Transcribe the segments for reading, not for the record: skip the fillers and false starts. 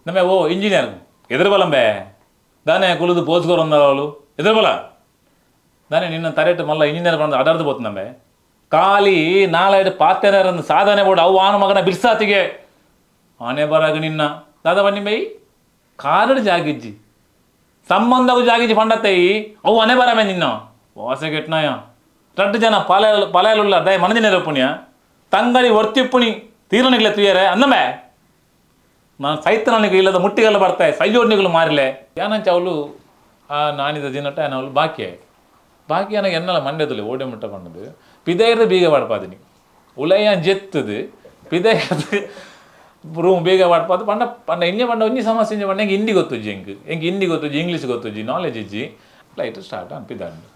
ನಮ್ಮೆ ಓ engineer ಎದುರು ಬಲಂಬೆ ದಾನೆ ಕುಲುದು ಪೋಸ್ಕೋರಂದವಳು ಎದುರು ಬಲ ದಾನೆ ನಿನ್ನ ತರೇಟ್ ಮಲ್ಲ ಇಂಜಿನಿಯರ್ ಬಂದು ಅಡರ್ದು ಬೋತು ನಂಬೆ ಖಾಲಿ ನಾಲೈಡು ಪಾತೆನರನ್ನು ಸಾಧನೆ ಬೋಡು ಅವು ಆನು ಮಗನ ಬಿರ್ಸಾತಿಗೆ ಆನೆ ಬರಾಗ ನಿನ್ನ ದಾದ ಬನ್ನಿ ಬೈ ಕಾರಡು ಜಾಗಿಜ್ಜಿ ಸಂಬಂಧವು ಜಾಗಿಜ್ಜಿ ಪಂಡತ್ತೈ ಅವು ಅನೆ ಬರಮೆ ನಿನ್ನ ವಾಸೆಗೆಟ್ನಾಯ ರಡ್ಡು ಜನ ಪಾಲ ಪಲಾಯಲುಲ್ಲ ದಯ ಮನದಿನ ಪುಣ್ಯ ತಂಗಡಿ ಒರ್ತಿಪ್ಪುಣಿ ತೀರನಿಗ್ಲೆ ತುಯರೆ ಅಂದಮೆ ನಾನು ಸೈತನಿಗೆ ಇಲ್ಲದ ಮುಟ್ಟಿಗೆಲ್ಲ ಬರ್ತಾయి ಸೈಜೋಡ್ನಿಗಳು ಮಾರಿಲೆ ಯಾನಂಚ ಅವಳು ಆ ನಾನಿದ ದಿನಟ ಅವಳು ಬಾಕಿ ಬಾಕಿ ಅನಗ ಎನ್ನಲ ಮಂಡ್ಯದಲ್ಲಿ ಓಡೆ ಮುಟ್ಟ ಪಣ್ಣದು ಪಿದೈರ್ದ ಬೀಗ ಬಾಡ್ಪಾದಿನಿ ಉಲಯ ಜೆತ್ತದು ಪಿದೈರ್ದು ರೂಮ್ ಬೇಗ ಬಾಡ್ಪಾದು ಪಂಡ ಪಂಡ ಇಂಜೆ ಪಂಡ ಒಂಜಿ ಸಮಸ್ಯೆ ಇಂಜೆ ಪಂಡ ಎಂಕ್ ಹಿಂದಿ ಗೊತ್ತುಜ್ಜಿ ಎಂಕ್ ಎಂಕ್ ಹಿಂದಿ ಗೊತ್ತುಜ್ಜಿ ಇಂಗ್ಲೀಷ್ ಗೊತ್ತುಜ್ಜಿ ನಾಲೆಜ್ ಇಜ್ಜಿ ಫ್ಲೈಟ್ ಸ್ಟಾರ್ಟ್ ಆನ್ ಪಿದಾಂಡು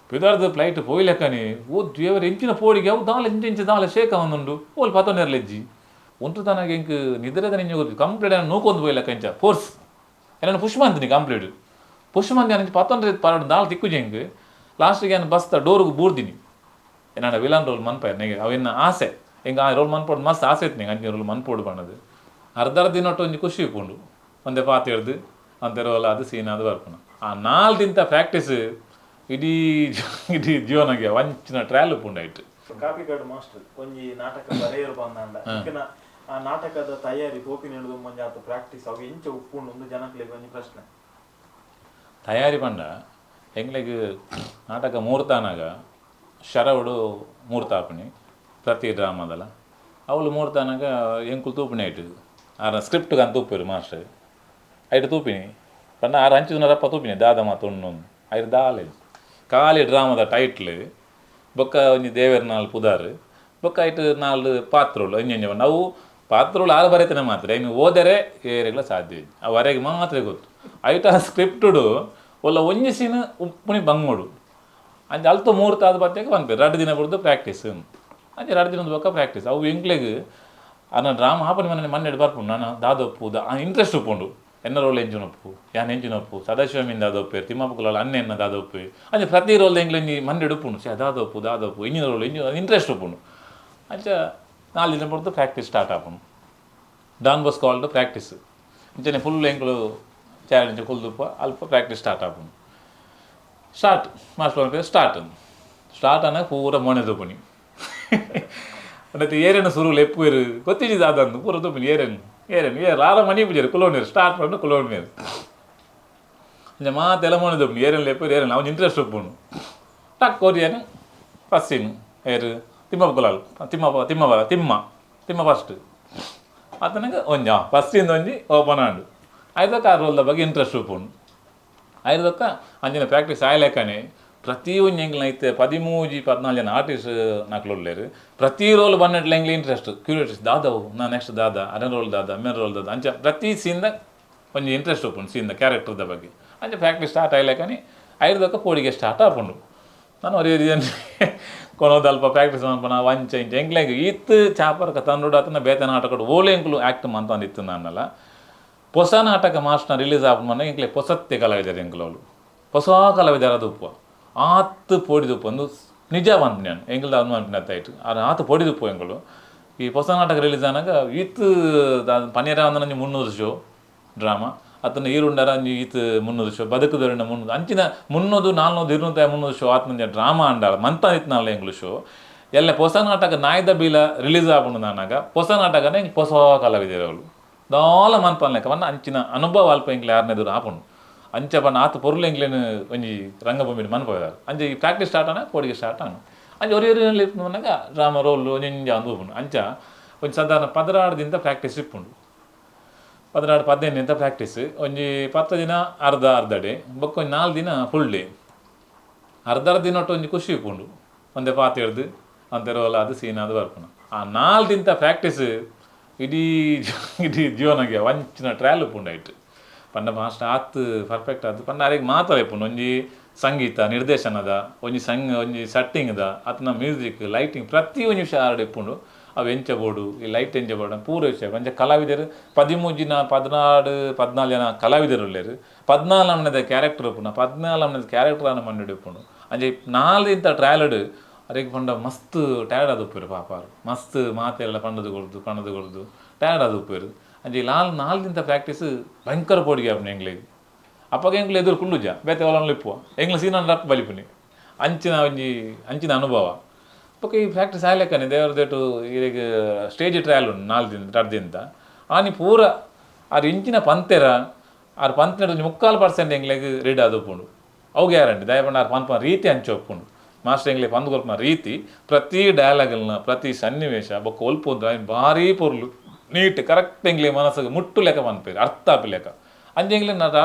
ಪಿದಾರ್ದು ಫ್ಲೈಟ್ ಪೋಯ್ಲೆಕ್ಕನಿ ಓ ದೇವರ ಎಂಚಿನ ಪೋಡಿಗೆ ಅವು ದಾಲ ಇಂಚ ಇಂಚ ದಾಲ ಶೇಕ ಒಂದುಂಡು ಓಲ್ ಪತೊನೆರ್ಲೆಜ್ಜಿ ಉಂಟು ತನಗೆ ಎಂಕ್ ನಿದ್ರೆದ ನಿಂಜೆ ಗೊತ್ತು ಕಂಪ್ಲೀಟ್ ನೂಕೊಂದು ಪೋಯ್ಲೆಕ್ಕ ಇಂಚ ಫೋರ್ಸ್ ಎನ್ನ ಪುಷ್ ಮಂತಿನಿ ಕಂಪ್ಲೀಟ್ ಪುಷ್ ಮಂದಿ ಅಂಚ ಪತ್ತೊಂದ್ರೆ ಪರಡು ದಾಲ್ ತಿಕ್ಕುಜಿ ಎಂಕ್ ಲಾಸ್ಟಿಗೆ ಏನು ಬಸ್ತ ಡೋರ್ಗೆ ಬೂರ್ದಿನಿ ಎನ್ನ ವಿಲನ್ ರೋಲ್ ಮನ್ಪಾಯ ನೆಗೆ ಅವೆನ್ನ ಆಸೆ ಎಂಕ್ ಆ ರೋಲ್ ಮನ್ಪೋಡು ಮಸ್ತ್ ಆಸೆ ಇತ್ತು ನಿಂಗೆ ಅಂಚಿನ ರೋಲ್ ಮನ್ಪೋಡು ಪಣ್ಣದು ಅರ್ಧ ಅರ್ಧ ದಿನೊಟ್ಟು ಒಂಜಿ ಖುಷಿ ಇಪ್ಪುಂಡು ಒಂದೇ ಪಾತೆ ಹಿಡ್ದು ಅಂತೆ ರೋಲ್ ಅದು ಸೀನ್ ಅದು ಬರ್ಪುನ ಆ ನಾಲ್ ದಿನದ ಪ್ರಾಕ್ಟೀಸ್ ಇಡೀ ಇಡೀ ಜೀವನಗೆ ವಂಚಿನ ಟ್ರಯಲ್ ಉಪ್ಪುಂಡು ಐಟ್. ಕಾಪಿಕಾಡು ಮಾಸ್ಟರ್ ಒಂಜಿ ನಾಟಕ ಬರೆಯರು ಬಂದಾಂಡ ಇಕ್ಕನ ಆ ನಾಟಕದ ತಯಾರಿ ಪೋಪಿನ ಹಿಡಿದು ಒಂಜಿ ಆತ ಪ್ರಾಕ್ಟೀಸ್ ಅವು ಎಂಚ ಉಪ್ಪುಂಡು ಒಂದು ಜನಕ್ಲೆಗ್ ಒಂಜಿ ಪ್ರಶ್ನೆ. ತಯಾರಿ ಪಂಡ ಎಂಗ್ಲೆಗ್ ನಾಟಕ ಮೂರ್ತಾನಾಗ ಶರವುಡು ಮೂರ್ತಾಪಣಿ ಪ್ರತಿ ಡ್ರಾಮಾದಲ ಅವಳು ಮೂರ್ತಾನಾಗ ಎಂಕುಲು ತೂಪಿನಿ ಐಟ್ ಆರ ಸ್ಕ್ರಿಪ್ಟ್ ಅಂತ ತೂಪೇರು ಮಾಸ್ಟರ್ ಐಟ್ ತೂಪಿನಿ ಪಂಡ ಆರು ಅಂಚುನರಪ್ಪ ತೂಪಿನಿ ದಾದ ಮಾತು ಉಣ್ಣು ಐಟ್ ದಾಲೆ ಖಾಲಿ ಡ್ರಾಮಾದ ಟೈಟ್ಲ್ ಬೊಕ್ಕ ಒಂಜಿ ದೇವೆರ್ ನಾಲ್ ಪುದಾರ್ ಬೊಕ್ಕ ಐಟ್ ನಾಲ್ ಪಾತ್ರಗಳು ಒಂಜಿ ಒಂಜಿ ಪಂಡ ಅವು ಪಾತ್ರಗಳು ಆರು ಬರೆತನೆ ಮಾತ್ರ ಇನ್ನು ಓದರೆ ಏರೆಗ್ಲ ಸಾಧ್ಯ ಇಜ್ಜಿ ಅವು ಅರೆಗೆ ಮಾತ್ರ ಗೊತ್ತು ಐಟ್ ಆ ಸ್ಕ್ರಿಪ್ಟುಡು ಒಲ್ಲ ಒಂಜಿ ಸೀನ್ ಉಪ್ಪುನಿ ಬಂಗೋಡು ಅಂಚ ಅಲ್ತ ಮೂರ್ತ ಆದ ಬತ್ತೇಕ ಪನ್ಪೆರ್ ರಡ್ಡ್ ದಿನ ಬುಡ್ದು ಪ್ರಾಕ್ಟೀಸ್ ಅಂಚ ರಡ್ಡ್ ದಿನದ ಬೊಕ್ಕ ಪ್ರಾಕ್ಟೀಸ್ ಅವು ಎಂಕ್ಲೆಗ್ ಅನ್ನ ಡ್ರಾಮ ಆಪುನಿ ಮನೆ ಮನ್ನೆಡ್ ಬರ್ಪುಂಡು ನನ ದಾದೊಪ್ಪು the interest ಉಪ್ಪುಂಡು ಎನ್ನ ರೋಲ್ ಎಂಚಿನೊಪ್ಪು ಯಾನ್ ಎಂಚಿನೊಪ್ಪು ಸದಾಶಿವ ದಾದೊಪ್ಪು ತಿಮ್ಮಪ್ಪ ಕುಲಾಲ್ ಅಣ್ಣೆ ಎನ್ನ ದಾದೊಪ್ಪು ಅಂಚ ಪ್ರತಿ ರೋಲ್ ಎಂಕ್ಲೆ ಒಂಜಿ ಮನ್ನೆಡ್ ಉಪ್ಪುಂಡು ಛೆ ದಾದೊಪ್ಪು ದಾದೊಪ್ಪು ಇಂಚಿನ ರೋಲ್ ಇಂಚಿನ ಇಂಟ್ರೆಸ್ಟ್ ಉಪ್ಪುಂಡು ಅಂಚ ನಾಲ್ ದಿನ ಬುಡ್ದು ಪ್ರಾಕ್ಟೀಸ್ ಸ್ಟಾರ್ಟ್ ಆಪುಂಡು ಡಾನ್ ಬೊಸ್ಕೊ ಹಾಲ್ಡ್ ಪ್ರಾಕ್ಟೀಸ್ ಇಂಚನೆ ಫುಲ್ ಎಂಕುಲು ಚಾರ್ ಇಂಚ ಕುಲ್ದುಪ್ಪ ಅಲ್ಪ ಪ್ರಾಕ್ಟೀಸ್ ಸ್ಟಾರ್ಟ್ ಆಪುಂಡು ಸ್ಟಾರ್ಟ್ ಮಾಸ್ಟರ್ ಪನ್ಪೆರ್ ಸ್ಟಾರ್ಟ್ ಸ್ಟಾರ್ಟ್ ಆನಗ ಪೂರ ಮೋನೆ ತೂಪುನಿ ಅಂಡತ್ತೆ ಏರೇನು ಸುರು ಲೆಪ್ಪುವೆರ್ ಗೊತ್ತಿಜ್ಜಿ ದಾದಂದು ಪೂರ ತೂಪುನಿ ಏರೇನು ಏರೇನು ಏರ್ ಆರ ಮಣಿ ಪೂಜೆರ್ ಕುಲೋನೇರು ಸ್ಟಾರ್ಟ್ ಪಂಡ ಕುಲೋನೇರು ಇಂಚ ಮಾತೆಲ್ಲ ಮೋನೆ ತೂಪುನಿ ಏರೇನು ಲೆಪ್ಪುವೆರ್ ಏರೇನು ಅವು ಇಂಟ್ರೆಸ್ಟ್ ಉಪ್ಪುಂಡು ಟಕ್ ಕೊರಿಯನು ಫಸ್ಟ್ ಸೀನ್ ಏರ್ ತಿಮ್ಮಪ್ಪ ಕುಲಾಲ್ ತಿಮ್ಮಪ್ಪ ತಿಮ್ಮ ತಿಮ್ಮ ತಿಮ್ಮ ಫಸ್ಟ್ ಅತನಗ ಒಂಜಿ ಫಸ್ಟ್ ಇಂದ ಒಂಜಿ ಓಪನ್ ಆಂಡು ಐದಕ್ಕ ಆ ರೋಲ್ದ ಬಗ್ಗೆ ಇಂಟ್ರೆಸ್ಟ್ ಉಪ್ಪುಂಡು ಐದಕ್ಕ ಅಂಚಿನ ಪ್ರಾಕ್ಟೀಸ್ ಆಯ್ಲೆಕ್ಕನೆ ಪ್ರತಿ ಒಂಜಿ ಎಂಕ್ಲೆನ ಇತ್ತೆ ಪದಿಮೂಜಿ ಪದ್ನಾಲ್ ಜನ ಆರ್ಟಿಸ್ಟ್ ನಕುಲು ಉಲ್ಲೆರ್ ಪ್ರತಿ ರೋಲ್ ಬನ್ನಟ್ಲ ಎಂಕ್ಲೆ ಇಂಟ್ರೆಸ್ಟ್ ಕ್ಯೂರಿಯಸ್ ದಾದವು ನಾ ನೆಕ್ಸ್ಟ್ ದಾದ ಅರನ್ ರೋಲ್ ದಾದ ಮೇನ್ ರೋಲ್ ದಾದ ಅಂಚ ಪ್ರತಿ ಸೀನ್ದ ಒಂಜಿ ಇಂಟ್ರೆಸ್ಟ್ ಉಪ್ಪುಂಡು ಸೀನ್ದ ಕ್ಯಾರೆಕ್ಟರ್ದ ಬಗ್ಗೆ ಅಂಚ ಪ್ರಾಕ್ಟೀಸ್ ಸ್ಟಾರ್ಟ್ ಆಯ್ಲೆಕ್ಕನೆ ಐದಕ್ಕ ಪೋಡಿಗೆ ಸ್ಟಾರ್ಟ್ ಆಪುಂಡು ನಾನು ಒರಿ ಕೊನೊದು ಅಲ್ಪ ಪ್ರಾಕ್ಟೀಸ್ ಮನ್ಪುನ ವಂಚ ಇಂಚ ಎಂಕ್ಲೆಗ್ ಈತ್ ಚಾಪರ್ಕ ತಂದುಡು ಅತನ ಬೇತೆ ನಾಟಕಡ್ ಓಲು ಎಂಕುಲು ಆ್ಯಕ್ಟ್ ಮಂತೊಂದು ಇತ್ತು ನಾನಲ್ಲ ಹೊಸ ನಾಟಕ ಮಾಸ್ಟರ್ ರಿಲೀಸ್ ಆಪುನ ಎಂಕ್ಲೆ ಪೊಸತ್ತೆ ಕಲಾವಿದರು ಎಂಕುಲು ಅವ್ಲು ಹೊಸ ಕಲಾವಿದರ ಉಪ್ಪು ಆತ್ ಪೋಡಿದುಪ್ಪು ಒಂದು ನಿಜ ಪನ್ಪಿನಿ ಯಾನ್ ಎಂಕುಲ್ದ ಅನು ಪನ್ಪಿನ ಐಟ್ ಆರ್ ಆತ್ ಪೋಡಿದುಪ್ಪು ಎಂಕುಲು ಈ ಹೊಸ ನಾಟಕ ರಿಲೀಸ್ ಆನಗ ಈತ್ ಪನ್ನಿರ ಒಂಜಿ 300 ಶೋ ಡ್ರಾಮಾ ಅತನ ಈರುಂಡರ ಒಂಜಿ ಈತ್ 300 ಶೋ ಬದುಕುದೊರಿನ 300 ಅಂಚಿನ 300 400 200 300 ಶೋ ಆತ್ಮಂಜ ಡ್ರಾಮಾ ಅಂಡಾಳ ಮಂತ ಇತ್ನಾಲ ಎಂಕುಲು ಶೋ ಎಲ್ಲ ಹೊಸ ನಾಟಕ ನಾಯ್ದ ಬೀಲ ರಿಲೀಸ್ ಆಪುಂಡು ನಾನಾಗ ಹೊಸ ನಾಟಕನೇ ಎಂಕ್ ಹೊಸ ಕಲಾವಿದರು ಅವ್ಲು ದಾಲ ಮನ್ಪನ್ಲೆಕ್ಕ ಪಂಡ ಅಂಚಿನ ಅನುಭವ ಅಲ್ಪ ಎಂಕ್ಲೆ ಯಾರನೆದುರು ಆಪುಂಡು ಅಂಚ ಪಂಡ ಆತ್ ಪೊರ್ಲು ಎಂಕ್ಲೆನ್ ಒಂಜಿ ರಂಗಭೂಮಿ ಮನ್ಪೋದಾರ್ ಅಂಚ ಈ ಪ್ರಾಕ್ಟೀಸ್ ಸ್ಟಾರ್ಟ್ ಆನ ಪೋಡಿಗೆ ಸ್ಟಾರ್ಟ್ ಆನು ಅಂಚ ಒರಿ ಒರಿ ಪನ್ನಗ ಡ್ರಾಮಾ ರೋಲ್ ಒಂಜಿ ಅಂದು ಉಪ್ಪುಂಡು ಅಂಚ ಒಂಜಿ ಸಾಧಾರಣ 16 ದಿನದ ಪ್ರಾಕ್ಟೀಸ್ ಇಪ್ಪುಂಡು 16 15 ದಿನದ ಪ್ರಾಕ್ಟೀಸ್ ಒಂಜಿ 10 ದಿನ ಅರ್ಧ ಅರ್ಧ ಡೇ ಬೊಕ್ಕ ಒಂಜಿ 4 ದಿನ ಫುಲ್ ಡೇ ಅರ್ಧ ಅರ್ಧ ದಿನೊಟ್ಟು ಒಂಜಿ ಖುಷಿ ಇಪ್ಪುಂಡು ಒಂದೇ ಪಾತೆ ಹಿಡ್ದು ಅಂತೆ ರೋಲ್ ಅದು ಸೀನ್ ಅದು ಬರ್ಪುನ ಆ 4 ದಿನದ ಪ್ರಾಕ್ಟೀಸ್ ಇಡೀ ಇಡೀ ಜೀವನಗೆ ವಂಚಿನ ಟ್ರಯಲ್ ಉಪ್ಪುಂಡು ಐಟ್ ಪಂಡ ಮಾಸ್ಟರ್ ಆತ್ ಪರ್ಫೆಕ್ಟ್ ಆತ್ ಪಂಡ ಅರೆಗ್ ಮಾತ್ರ ಇಪ್ಪುಂಡು ಒಂಜಿ ಸಂಗೀತ ನಿರ್ದೇಶನದ ಒಂಜಿ ಒಂಜಿ ಸೆಟ್ಟಿಂಗ್ದ ಅತ್ನ ಮ್ಯೂಸಿಕ್ ಲೈಟಿಂಗ್ ಪ್ರತಿ ಒಂಜಿ ವಿಷಯ ಆರ್ಡ್ ಇಪ್ಪುಂಡು ಅವು ಎಂಚ ಬೋಡು ಈ ಲೈಟ್ ಎಂಚ ಬೋಡು ಪೂರ ವಿಷಯ ಒಂಜಿ ಕಲಾವಿದರು 13 ಜನ 14 14 ಜನ ಕಲಾವಿದರು ಉಲ್ಲೆರ್ 14 ನಮೂನೆದ ಕ್ಯಾರೆಕ್ಟರ್ ಉಪ್ಪುಂಡು 14 ನಮೂನೆದ ಕ್ಯಾರೆಕ್ಟರ್ ಆನ ಮಂಡೆಡ್ ಉಪ್ಪುಂಡು ಅಂಚ 4 ದಿನದ ಟ್ರಯಲ್ಡ್ ಅರೆಗ್ ಪಂಡ ಮಸ್ತ್ ಟಯರ್ಡ್ ಆದ್ ಉಪ್ಪುವೆರ್ ಪಾಪ ಮಸ್ತ್ ಮಾತೆಲ್ಲ ಪಂಡದು ಕೊರ್ದು ಪಂಡದು ಕೊರ್ದು ಟಯರ್ಡ್ ಆದ್ ಉಪ್ಪುವೆರ್ ಅಂಚೆ ಲಾಲ್ ನಾಲ್ ದಿನದ ಪ್ರಾಕ್ಟೀಸ್ ಭಯಂಕರ ಪೋಡಿಗೆ ಆಪುಂಡು ಎಂಗ್ಲೆಗ್. ಅಪ್ಪಗ ಎಂಕ್ಲು ಎದುರು ಕುಲ್ಲುಜ ಬೇತೆ ಒಲಂಡ್ಲ ಇಪ್ಪುವ ಎಂಗ್ಲ ಸೀನನ್ ರಪ್ ಬಲಿಪುನಿ ಅಂಚಿನ ಒಂಜಿ ಅಂಚಿನ ಅನುಭವ. ಬೊಕ ಈ ಪ್ರಾಕ್ಟೀಸ್ ಆಯ್ಲೆಕ್ಕನೆ ದೇವರ ದೇಟು ಈರೆಗ್ ಸ್ಟೇಜ್ ಟ್ರಯಲ್ ಉಂಡು 4 ದಿನ 2 ದಿನದ ಆನಿ ಪೂರ ಆರ್ ಇಂಚಿನ ಪಂತೆರ ಆರ್ ಪಂತಿನ ಒಂಜಿ 3/4% ಎಂಗ್ಲೆಗ್ ರೆಡಿ ಆದ್ ಉಪ್ಪುಂಡು. ಅವು ಗ್ಯಾರಂಟಿ ದಯ ಪಂಡ ಆರ್ ಪನ್ಪುನ ರೀತಿ ಅಂಚ ಉಪ್ಪುಂಡು. ಮಾಸ್ಟರ್ ಎಂಗ್ಲೆ ಪಂದ್ ಕೊರ್ಪುನ ರೀತಿ ಪ್ರತಿ ಡೈಲಾಗ್ನ ಪ್ರತಿ ಸನ್ನಿವೇಶ ಬೊಕ್ಕ ಒಲ್ಪು ಐನ್ ಭಾರಿ ಪೊರ್ಲು ನೀಟ್ ಕರೆಕ್ಟ್ ಎಂಗ್ಲೆ ಮನಸ್ಸಿಗೆ ಮುಟ್ಟು ಲೆಕ್ಕ ಪನ್ಪೆರ್ ಅರ್ಥ ಆಪಿ ಲೆಕ್ಕ. ಅಂಚ ಎಂಗ್ಲೆ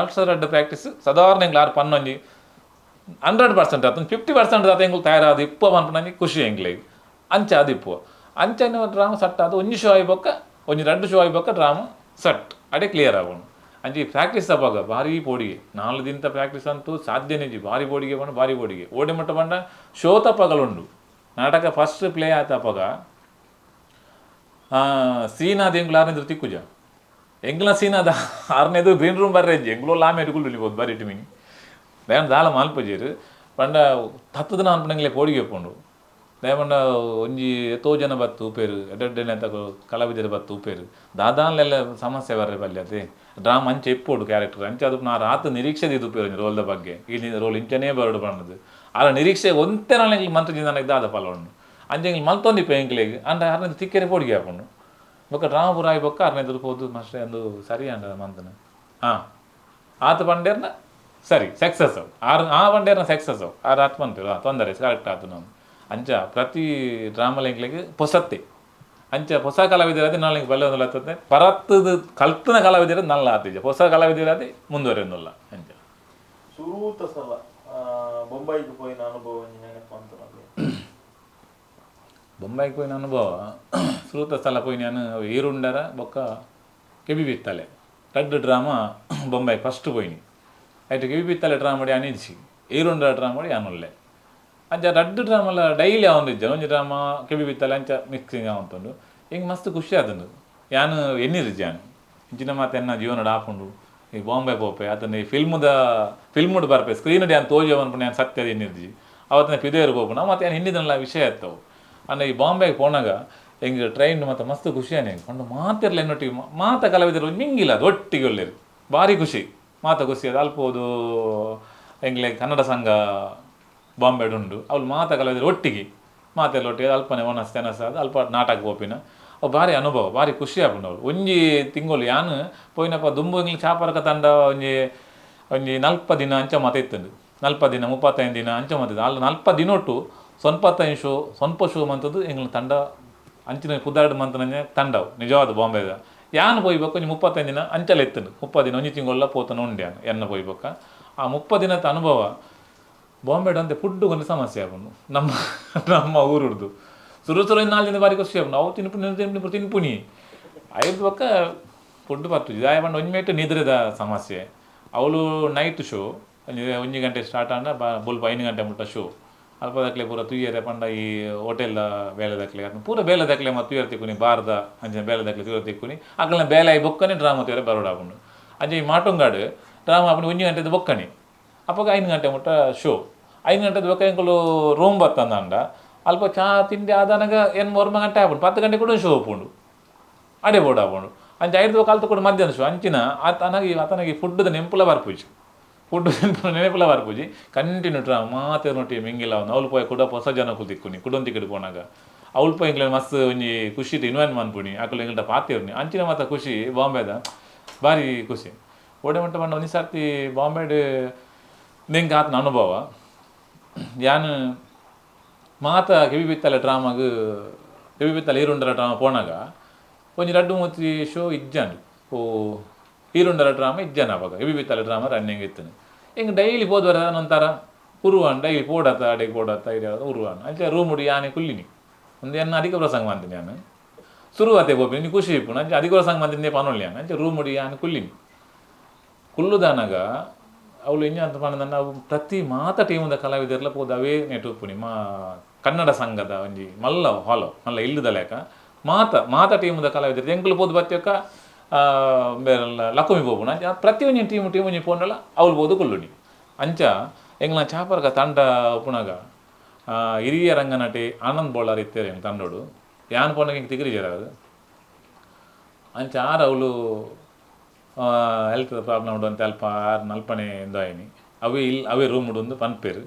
ರಡ್ಡ್ ಪ್ರಾಕ್ಟೀಸ್ ಸಾಧಾರಣ ಎಂಗ್ಲೆ ಆರ್ ಪನ್ನೊಂಜಿ 100% ಆತುಂಡು 50% ಆತ ಎಂಗುಲು ತಯಾರಾದ್ ಇಪ್ಪುವ ಪನ್ಪುನಂಜಿ ಖುಷಿ ಎಂಗ್ಲೆಗ್ ಅಂಚ ಆದ್ ಇಪ್ಪುವ. ಅಂಚನೆ ಡ್ರಾಮ ಸಟ್ ಆದ್ ಒಂಜಿ ಶೋ ಆಯಿ ಬೊಕ್ಕ ಒಂಜಿ 2 ಶೋ ಆಯಿ ಬೊಕ್ಕ ಡ್ರಾಮ ಸಟ್ ಅಡೆ ಕ್ಲಿಯರ್ ಆಪುಂಡು. ಅಂಚ ಈ ಪ್ರಾಕ್ಟೀಸ್ ಅಪಗ ಭಾರಿ ಪೋಡಿಗೆ 4 ದಿನದ ಪ್ರಾಕ್ಟೀಸ್ ಅಂತೂ ಸಾಧ್ಯನೇ ಇಜ್ಜಿ. ಭಾರಿ ಪೋಡಿಗೆ ಪಂಡ ಭಾರಿ ಪೋಡಿಗೆ ಓಡೆ ಮಟ್ಟ ಪಂಡ ಶೋ ತಪ್ಪಗಲುಂಡು. ನಾಟಕ ಫಸ್ಟ್ ಪ್ಲೇ ಆತ ಅಪಗ ಸೀನಾದ ಎಂಗುಲು ಆರನೇದ್ರು ತಿಕ್ಕುಜ ಎಂಗ್ಲ ಸೀನಾದ ಆರನೇದು ಗ್ರೀನ್ ರೂಮ್ ಬರ್ರೆ ಇಜ್ಜಿ ಎಂಗ್ಲೋ ಲಾಮೆ ಕುಳ್ಳು ಬಾರಿ ಮಿನಿ ದಯನ್ ದಾಲ ಮಲ್ಪುಜೆರ್ ಪಂಡ ತತ್ತುದನ ಅನ್ಪುನಂಗ್ಲೆ ಪೋಡಿಗೆ ಉಪ್ಪುಂಡು. ದಯಪಂಡ ಒಂಜಿ ಏತೋ ಜನ ಬತ್ತು ಉಪೇರು ಎಡ್ಡೆಡ್ಡೆನೆ ತಕ ಕಲಾವಿದರು ಬತ್ತು ಉಪೇರು ದಾದಾನ್ಲೆಲ್ಲ ಸಮಸ್ಯೆ ಬರ್ರೆ ಬಲ್ಯತೆ ಡ್ರಾಮ ಅಂಚೆ ಇಪ್ಪೋಡು ಕ್ಯಾರೆಕ್ಟರ್ ಅಂಚೆ ಅದು ನಾ ರಾತ್ ನಿರೀಕ್ಷೆ ದೀದ್ ಉಪೇರು ಒಂಜಿ ರೋಲ್ದ ಬಗ್ಗೆ ಈ ರೋಲ್ ಇಂಚನೇ ಬರಡು ಪಂಡದು ಆರ ನಿರೀಕ್ಷೆ ಒಂತೆ ನಾಳೆಂಗ್ಲ ಮಂತ್ರ ನನಗೆ ದಾದ ಫಲ ಉಂಡು ಅಂಚೆ ಎಂಗ್ಲು ಮಲ್ತೊಂದಿಪ್ಪ ಎಂಕ್ಲೆಗ್ ಅಂಡ ಅರ್ನ ತಿಕ್ಕೆರೆ ಪೋಡಿಗೆ ಆಪುಂಡು. ಬೊಕ್ಕ ಡ್ರಾಮ ಪೂರ ಆಯಿ ಬೊಕ್ಕ ಅರ್ನ ಎದುರು ಪೋದು ಮಾಸ್ಟ್ರೆ ಅಂದು ಸರಿ ಅಂಡ ಮಂತನ ಹಾಂ ಆತ ಪಂಡೇರ್ನ ಸರಿ ಸಕ್ಸಸ್ ಅವು ಆರು ಆ ಪಂಡೇರ್ನ ಸಕ್ಸಸ್ ಅವು ಆರು ಆತ್ ಪನ್ಪೆರ್ ತೊಂದರೆ ಕರೆಕ್ಟ್ ಆತು ನಾವು. ಅಂಚ ಪ್ರತಿ ಡ್ರಾಮಲ ಎಂಕ್ಲೆಗ್ ಪೊಸತ್ತೆ ಅಂಚ ಹೊಸ ಕಲಾವಿದರಾದ ನಾಳೆಗೆ ಬಲ್ಲೆ ಒಂದುಲ್ಲ ಆತದೆ ಪರತ್ತದ ಕಲ್ತನ ಕಲಾವಿದರ ನಲ್ಲ ಆತಿಜ ಹೊಸ ಕಲಾವಿದರಾದ ಮುಂದುವರೆಯೊಂದುಲ್ಲ. ಅಂಚ ಸುರೂತ ಸಲ ಬೊಂಬಾಯಿಗೆ ಪೋಯಿನ ಅನುಭವ ನೆನಪು. ಬೊಂಬಾಯಿಗೆ ಪೋಯಿನ ಅನುಭವ ಸುರೂತ ಸಲ ಪೋಯಿನ ನಾನು ಈರುಂಡರ ಬೊಕ್ಕ ಕೆಬಿ ಬಿತ್ತಲೆ ರಡ್ಡ್ ಡ್ರಾಮಾ ಬೊಂಬಾಯಿ ಫಸ್ಟ್ ಪೋಯಿನಿ. ಐಟ್ ಕೆಬಿ ಬಿತ್ತಲೆ ಡ್ರಾಮ ಮಾಡಿ ಅನಿಜ್ಜಿ ಈರುಂಡರ ಡ್ರಾಮ ಮಾಡಿ ಅನುಲ್ಲೆ. ಅಂಚ ರಡ್ಡ್ ಡ್ರಾಮಲ ಡೈಲಿ ಆವೊಂದಿಜ್ಜ ಒಂಜಿ ಡ್ರಾಮ ಕೆಬಿ ಬಿತ್ತಲೆ ಅಂಚ ಮಿಕ್ಸಿಂಗ್ ಆವೊಂತುಂಡು. ಎಂಕ್ ಮಸ್ತ್ ಖುಷಿ ಆತುಂಡು. ಯಾನ್ ಎನ್ನಿರಿಜ್ಜಿ ಯಾನ್ ಇಂಚಿನ ಮಾತ ಎನ್ನ ಜೀವನಡ್ ಆಪುಂಡು ಈ ಬಾಂಬೆ ಪೋಪೆ ಆತನ ಈ ಫಿಲ್ಮ್ಡ್ ಬರ್ಪೆ ಸ್ಕ್ರೀನ್ ಯಾನ್ ತೋಜುವೆ ಪನ್ಪುನ ಯಾನ್ ಸತ್ಯ ಎನ್ನಿರ್ಜಿ ಅವತ್ತನ ಪಿದೇರು ಪೋಪುನ ಮತ್ತು ಯಾನ್ ಎನ್ನಿದನಲ ವಿಷಯ ಇತ್ತವು. ಅಂಡ ಈ ಬಾಂಬೆಗೆ ಪೋನಾಗ ಎಂಕ್ ಟ್ರೈನ್ ಮಾತ ಮಸ್ತ್ ಖುಷಿ ಆನೆ ಪಂಡ ಮಾತೆರ್ಲ ಎನ್ನೊಟ್ಟಿಗೆ ಮಾತ ಕಲಾವಿದರು ಮಿಂಗಿಲ್ಲ ಅದು ಒಟ್ಟಿಗೆ ಒಲ್ಲೆರ್ ಭಾರಿ ಖುಷಿ ಮಾತ ಖುಷಿ ಅದು ಅಲ್ಪೋದು ಎಂಗ್ಲೆ ಕನ್ನಡ ಸಂಘ ಬಾಂಬೆಡ್ ಉಂಡು ಅವ್ಲು ಮಾತ ಕಲಾವಿದರು ಒಟ್ಟಿಗೆ ಮಾತೆಲ್ಲ ಒಟ್ಟಿಗೆ ಅಲ್ಪನೆ ಒಣಸ್ ತೆನಸ್ ಅದು ಅಲ್ಪ ನಾಟಕ ಪೋಪಿನ ಅವು ಭಾರಿ ಅನುಭವ ಭಾರಿ ಖುಷಿ ಆಪುಂಡು. ಅವ್ಲು ಒಂಜಿ ತಿಂಗಳು ಯಾನ್ ಪೋಯಿನಪ್ಪ ದುಂಬು ಎಂಗ್ಲೆ ಚಾಪರಕ ತಂಡ ಒಂಜಿ ಒಂಜಿ 40 ದಿನ ಅಂಚ ಮಾತ ಇತ್ತುಂಡು. 40 ದಿನ 35 ದಿನ ಅಂಚ ಮಾತಿದ್ದು ಅಲ್ಲಿ 40 ದಿನೊಟ್ಟು 75 ಶೋ ಸ್ವಲ್ಪ ಶೋ ಮಂತದ್ದು ಎಂಗ್ಲ ತಂಡ ಅಂಚಿನ ಪುದಾರ್ಡ್ ಮಂತನಂಜೆ ತಂಡವು ನಿಜವಾದ ಬಾಂಬೆದ. ಯಾನ್ ಪೋಯ್ಬೊಕ್ಕ ಒಂಜಿ 35 ದಿನ ಅಂಚಲ ಇತ್ತುಂಡು. 30 ದಿನ ಒಂಜಿ ತಿಂಗೊಲ್ಲ ಪೋತನ ಉಂಡು ಯಾನ್ ಎನ್ನ ಪೋಯ್ಬೊಕ್ಕ ಆ 30 ದಿನದ ಅನುಭವ ಬಾಂಬೆಡ್ ಅಂತೆ ಫುಡ್ಡು ಒಂದು ಸಮಸ್ಯೆ ಆಪುಂಡು ನಮ್ಮ ನಮ್ಮ ಊರುಡ್ದು ಸುರು ಸುರು 4 ದಿನ ಬಾರಿ ಖುಷಿ ಆಪುಂಡು. ಅವು ತಿನ್ಪುನಿ ತಿನ್ಪುನಿ ತಿನ್ಪುನಿ ಐದು ಬೊಕ್ಕ ಫುಡ್ ಪತ್ತುಜಿ ದಾಯ ಪಂಡ ಒಂಜಿ ಮೇಟ್ ನಿದ್ರೆದ ಸಮಸ್ಯೆ. ಅವಳು ನೈಟ್ ಶೋ ಒಂಜಿ 1 ಗಂಟೆ ಸ್ಟಾರ್ಟ್ ಆಂಡ ಬೊಲ್ಪ 5 ಗಂಟೆ ಮುಟ್ಟ ಶೋ ಅಲ್ಪದಕ್ಲೆ ಪೂರ ತುಯ್ಯರೆ ಪಂಡ ಈ ಹೋಟೆಲ್ ಬೇಲೆದಕ್ಲೆ ಅತ್ನ ಪೂರ ಬೇಲೆದಕ್ಲೆ ಮತ್ತು ತುಯ್ಯರ್ ತಿಕ್ಕುನಿ ಬಾರ್ದ ಅಂಚಿನ ಬೇಲೆದಕ್ಲೆ ತುಯ್ಯರ್ ತಿಕ್ಕುನಿ ಅಕಲ್ನ ಬೇಲೆ ಆಯಿ ಬೊಕ್ಕನೆ ಡ್ರಾಮ ತುಯ್ಯರೆ ಬರೋಡು ಆಪುಂಡು. ಅಂಚ ಈ ಮಾಟುಂಗಾಡು ಡ್ರಾಮ ಆಪುಂಡು 1 ಗಂಟೆದ ಬೊಕ್ಕನೆ ಅಪ್ಪಗ 5 ಗಂಟೆ ಮುಟ್ಟ ಶೋ 5 ಗಂಟೆದ ಬೊಕ್ಕ ಎಂಕುಲು ರೂಮ್ ಬತ್ತಂದಂಡ ಅಲ್ಪ ಚಾ ತಿಂಡಿ ಆದಾನಗ 8 ಗಂಟೆ ಆಪುಂಡು 10 ಗಂಟೆ ಕೂಡ ಶೋ ಉಪ್ಪುಂಡು ಅಡೆ ಬೋರ್ಡ್ ಆಪುಂಡು. ಅಂಚ ಐದು ಕಲ್ತು ಕೂಡ ಮಧ್ಯಾಹ್ನ ಶೋ ಅಂಚಿನ ಆತನಗೆ ಆತನಗೆ ಫುಡ್ದ ನೆಂಪುಲ ಬರ್ಪುಜಿ ಫುಡ್ ನೆನಪುಲ ಬರ್ಪುಜಿ ಕಂಟಿನ್ಯೂ ಡ್ರಾಮ ಮಾತೆರ್ನೊಟ್ಟಿಗೆ ಮಿಂಗಿಲ್ಲ ಅವನು ಅವ್ಲು ಪೋಯ ಕೂಡ ಹೊಸ ಜನಕ್ಕೂ ತಿಕ್ಕುನಿ ಕುಡೊಂದು ಪೋನಾಗ ಅವ್ಲು ಪೋಯ ಎಂಕ್ಲೆನ್ ಮಸ್ತ್ ಒಂಜಿ ಖುಷಿ ಇನ್ವೈಟ್ ಮನ್ಪುನಿ ಅಕುಲು ಎಂಗ್ಲ ಪಾತಿರ್ನಿ ಅಂಚಿನ ಮಾತ ಖುಷಿ ಬಾಂಬೆದ ಭಾರಿ ಖುಷಿ. ಓಡೆ ಮಟ್ಟ ಪಂಡ ಒಂಜಿ ಸರ್ತಿ ಬಾಂಬೆಡ್ ನಿಂಗೆ ಆತನ ಅನುಭವ ಯಾನ್ ಮಾತ ಕೆಬಿ ಬಿತ್ತಲೆ ಡ್ರಾಮಾಗ್ ಕೆಬಿ ಬಿತ್ತಲೆ ಈರುಂಡರ ಡ್ರಾಮ ಪೋನಾಗ ಒಂಜಿ 2 3 ಶೋ ಇಜ್ಜಾಂಡ್ ಓ ಈರುಂಡರ ಡ್ರಾಮ ಇಜ್ಜಾನ ಅವಾಗ ಕೆಬಿ ಬಿತ್ತಲೆ ಡ್ರಾಮ ರನ್ನಿಂಗ್ ಇತ್ತನೆ ಹಿಂಗೆ ಡೈಲಿ ಪೋದ್ವರ ಒಂಥರ ಉರುವಾನ್ ಡೈಲಿ ಪೋಡತ್ತ ಅಡೆಗೆ ಪೋಡತ್ತ ಇಡೇ ಉರುವಾನ್ ಅಂಚ ರೂಮ್ ಉಡಿ ಯಾನೆ ಕುಲ್ಲಿನಿ ಒಂದು ಎನ್ನ ಅಧಿಕ ಪ್ರಸಂಗ ಮಾಡ್ತೀನಿ ನಾನು ಶುರುವಾತೆ ಪೋಪಿ ನೀನು ಖುಷಿ ಇಪ್ಪು ಅಂಚೆ ಅಧಿಕ ಪ್ರಸಂಗ ಮಾಡ್ತೀನಿ ಪನೊಳ್ಳಿ ಯಾನ್ ಅಂಚೆ ರೂಮ್ ಉಡಿ ಯಾನೆ ಕುಲ್ಲಿನಿ ಕುಲ್ಲುದಾನಾಗ ಅವಳು ಎಂಜ ಅಂತ ಪಂಡ ಅವು ಪ್ರತಿ ಮಾತ ಟೀಮದ ಕಲಾವಿದರ್ಲ ಪೋದು ಅವೇ ನೆಟ್ ಉಪ್ಪುನಿ ಮಾ ಕನ್ನಡ ಸಂಘದ ಒಂಜಿ ಮಲ್ಲ ಹಾಲೋ ಮಲ್ಲ ಇಲ್ಲದ ಲೇಕ ಮಾತ ಮಾತ ಟೀಮದ ಕಲಾವಿದರು ಎಂಕುಲು ಪೋದು ಬತ್ತಿಯೊಕ್ಕ ಬೇರೆ ಲಕ್ಕುಮಿ ಪೋಪುನ ಅಂಚ ಪ್ರತಿ ಒಂಜಿ ಟೀಮ್ ಟೀಮ್ ಒಂಜಿ ಪೋಂಡಲ ಅವಳು ಪೋದು ಕುಲ್ಲುನಿ. ಅಂಚ ಎಂಗ್ಲ ಚಾಪರ್ಗ ತಂಡ ಉಪ್ಪುನಾಗ ಹಿರಿಯ ರಂಗನಟಿ ಆನಂದ್ ಬೋಳಾರ್ ಇತ್ತೇರು ಎಂಗ್ ತಂಡೋಡು ಯಾನ್ ಪೋನಾಗ ಎಂಕ್ ತಿಗ್ರಿ ಜರ ಅಂಚ ಆರು ಅವಳು ಹೆಲ್ತ್ ಪ್ರಾಬ್ಲಮ್ ಉಂಡು ಅಂತ ಅಲ್ಪ ಆರು ನಲ್ಪನೆ ಇಂದಾಯಿನಿ ಅವೇ ಇಲ್ಲಿ ಅವೇ ರೂಮ್ ಉಂಡು ಪನ್ಪೇರು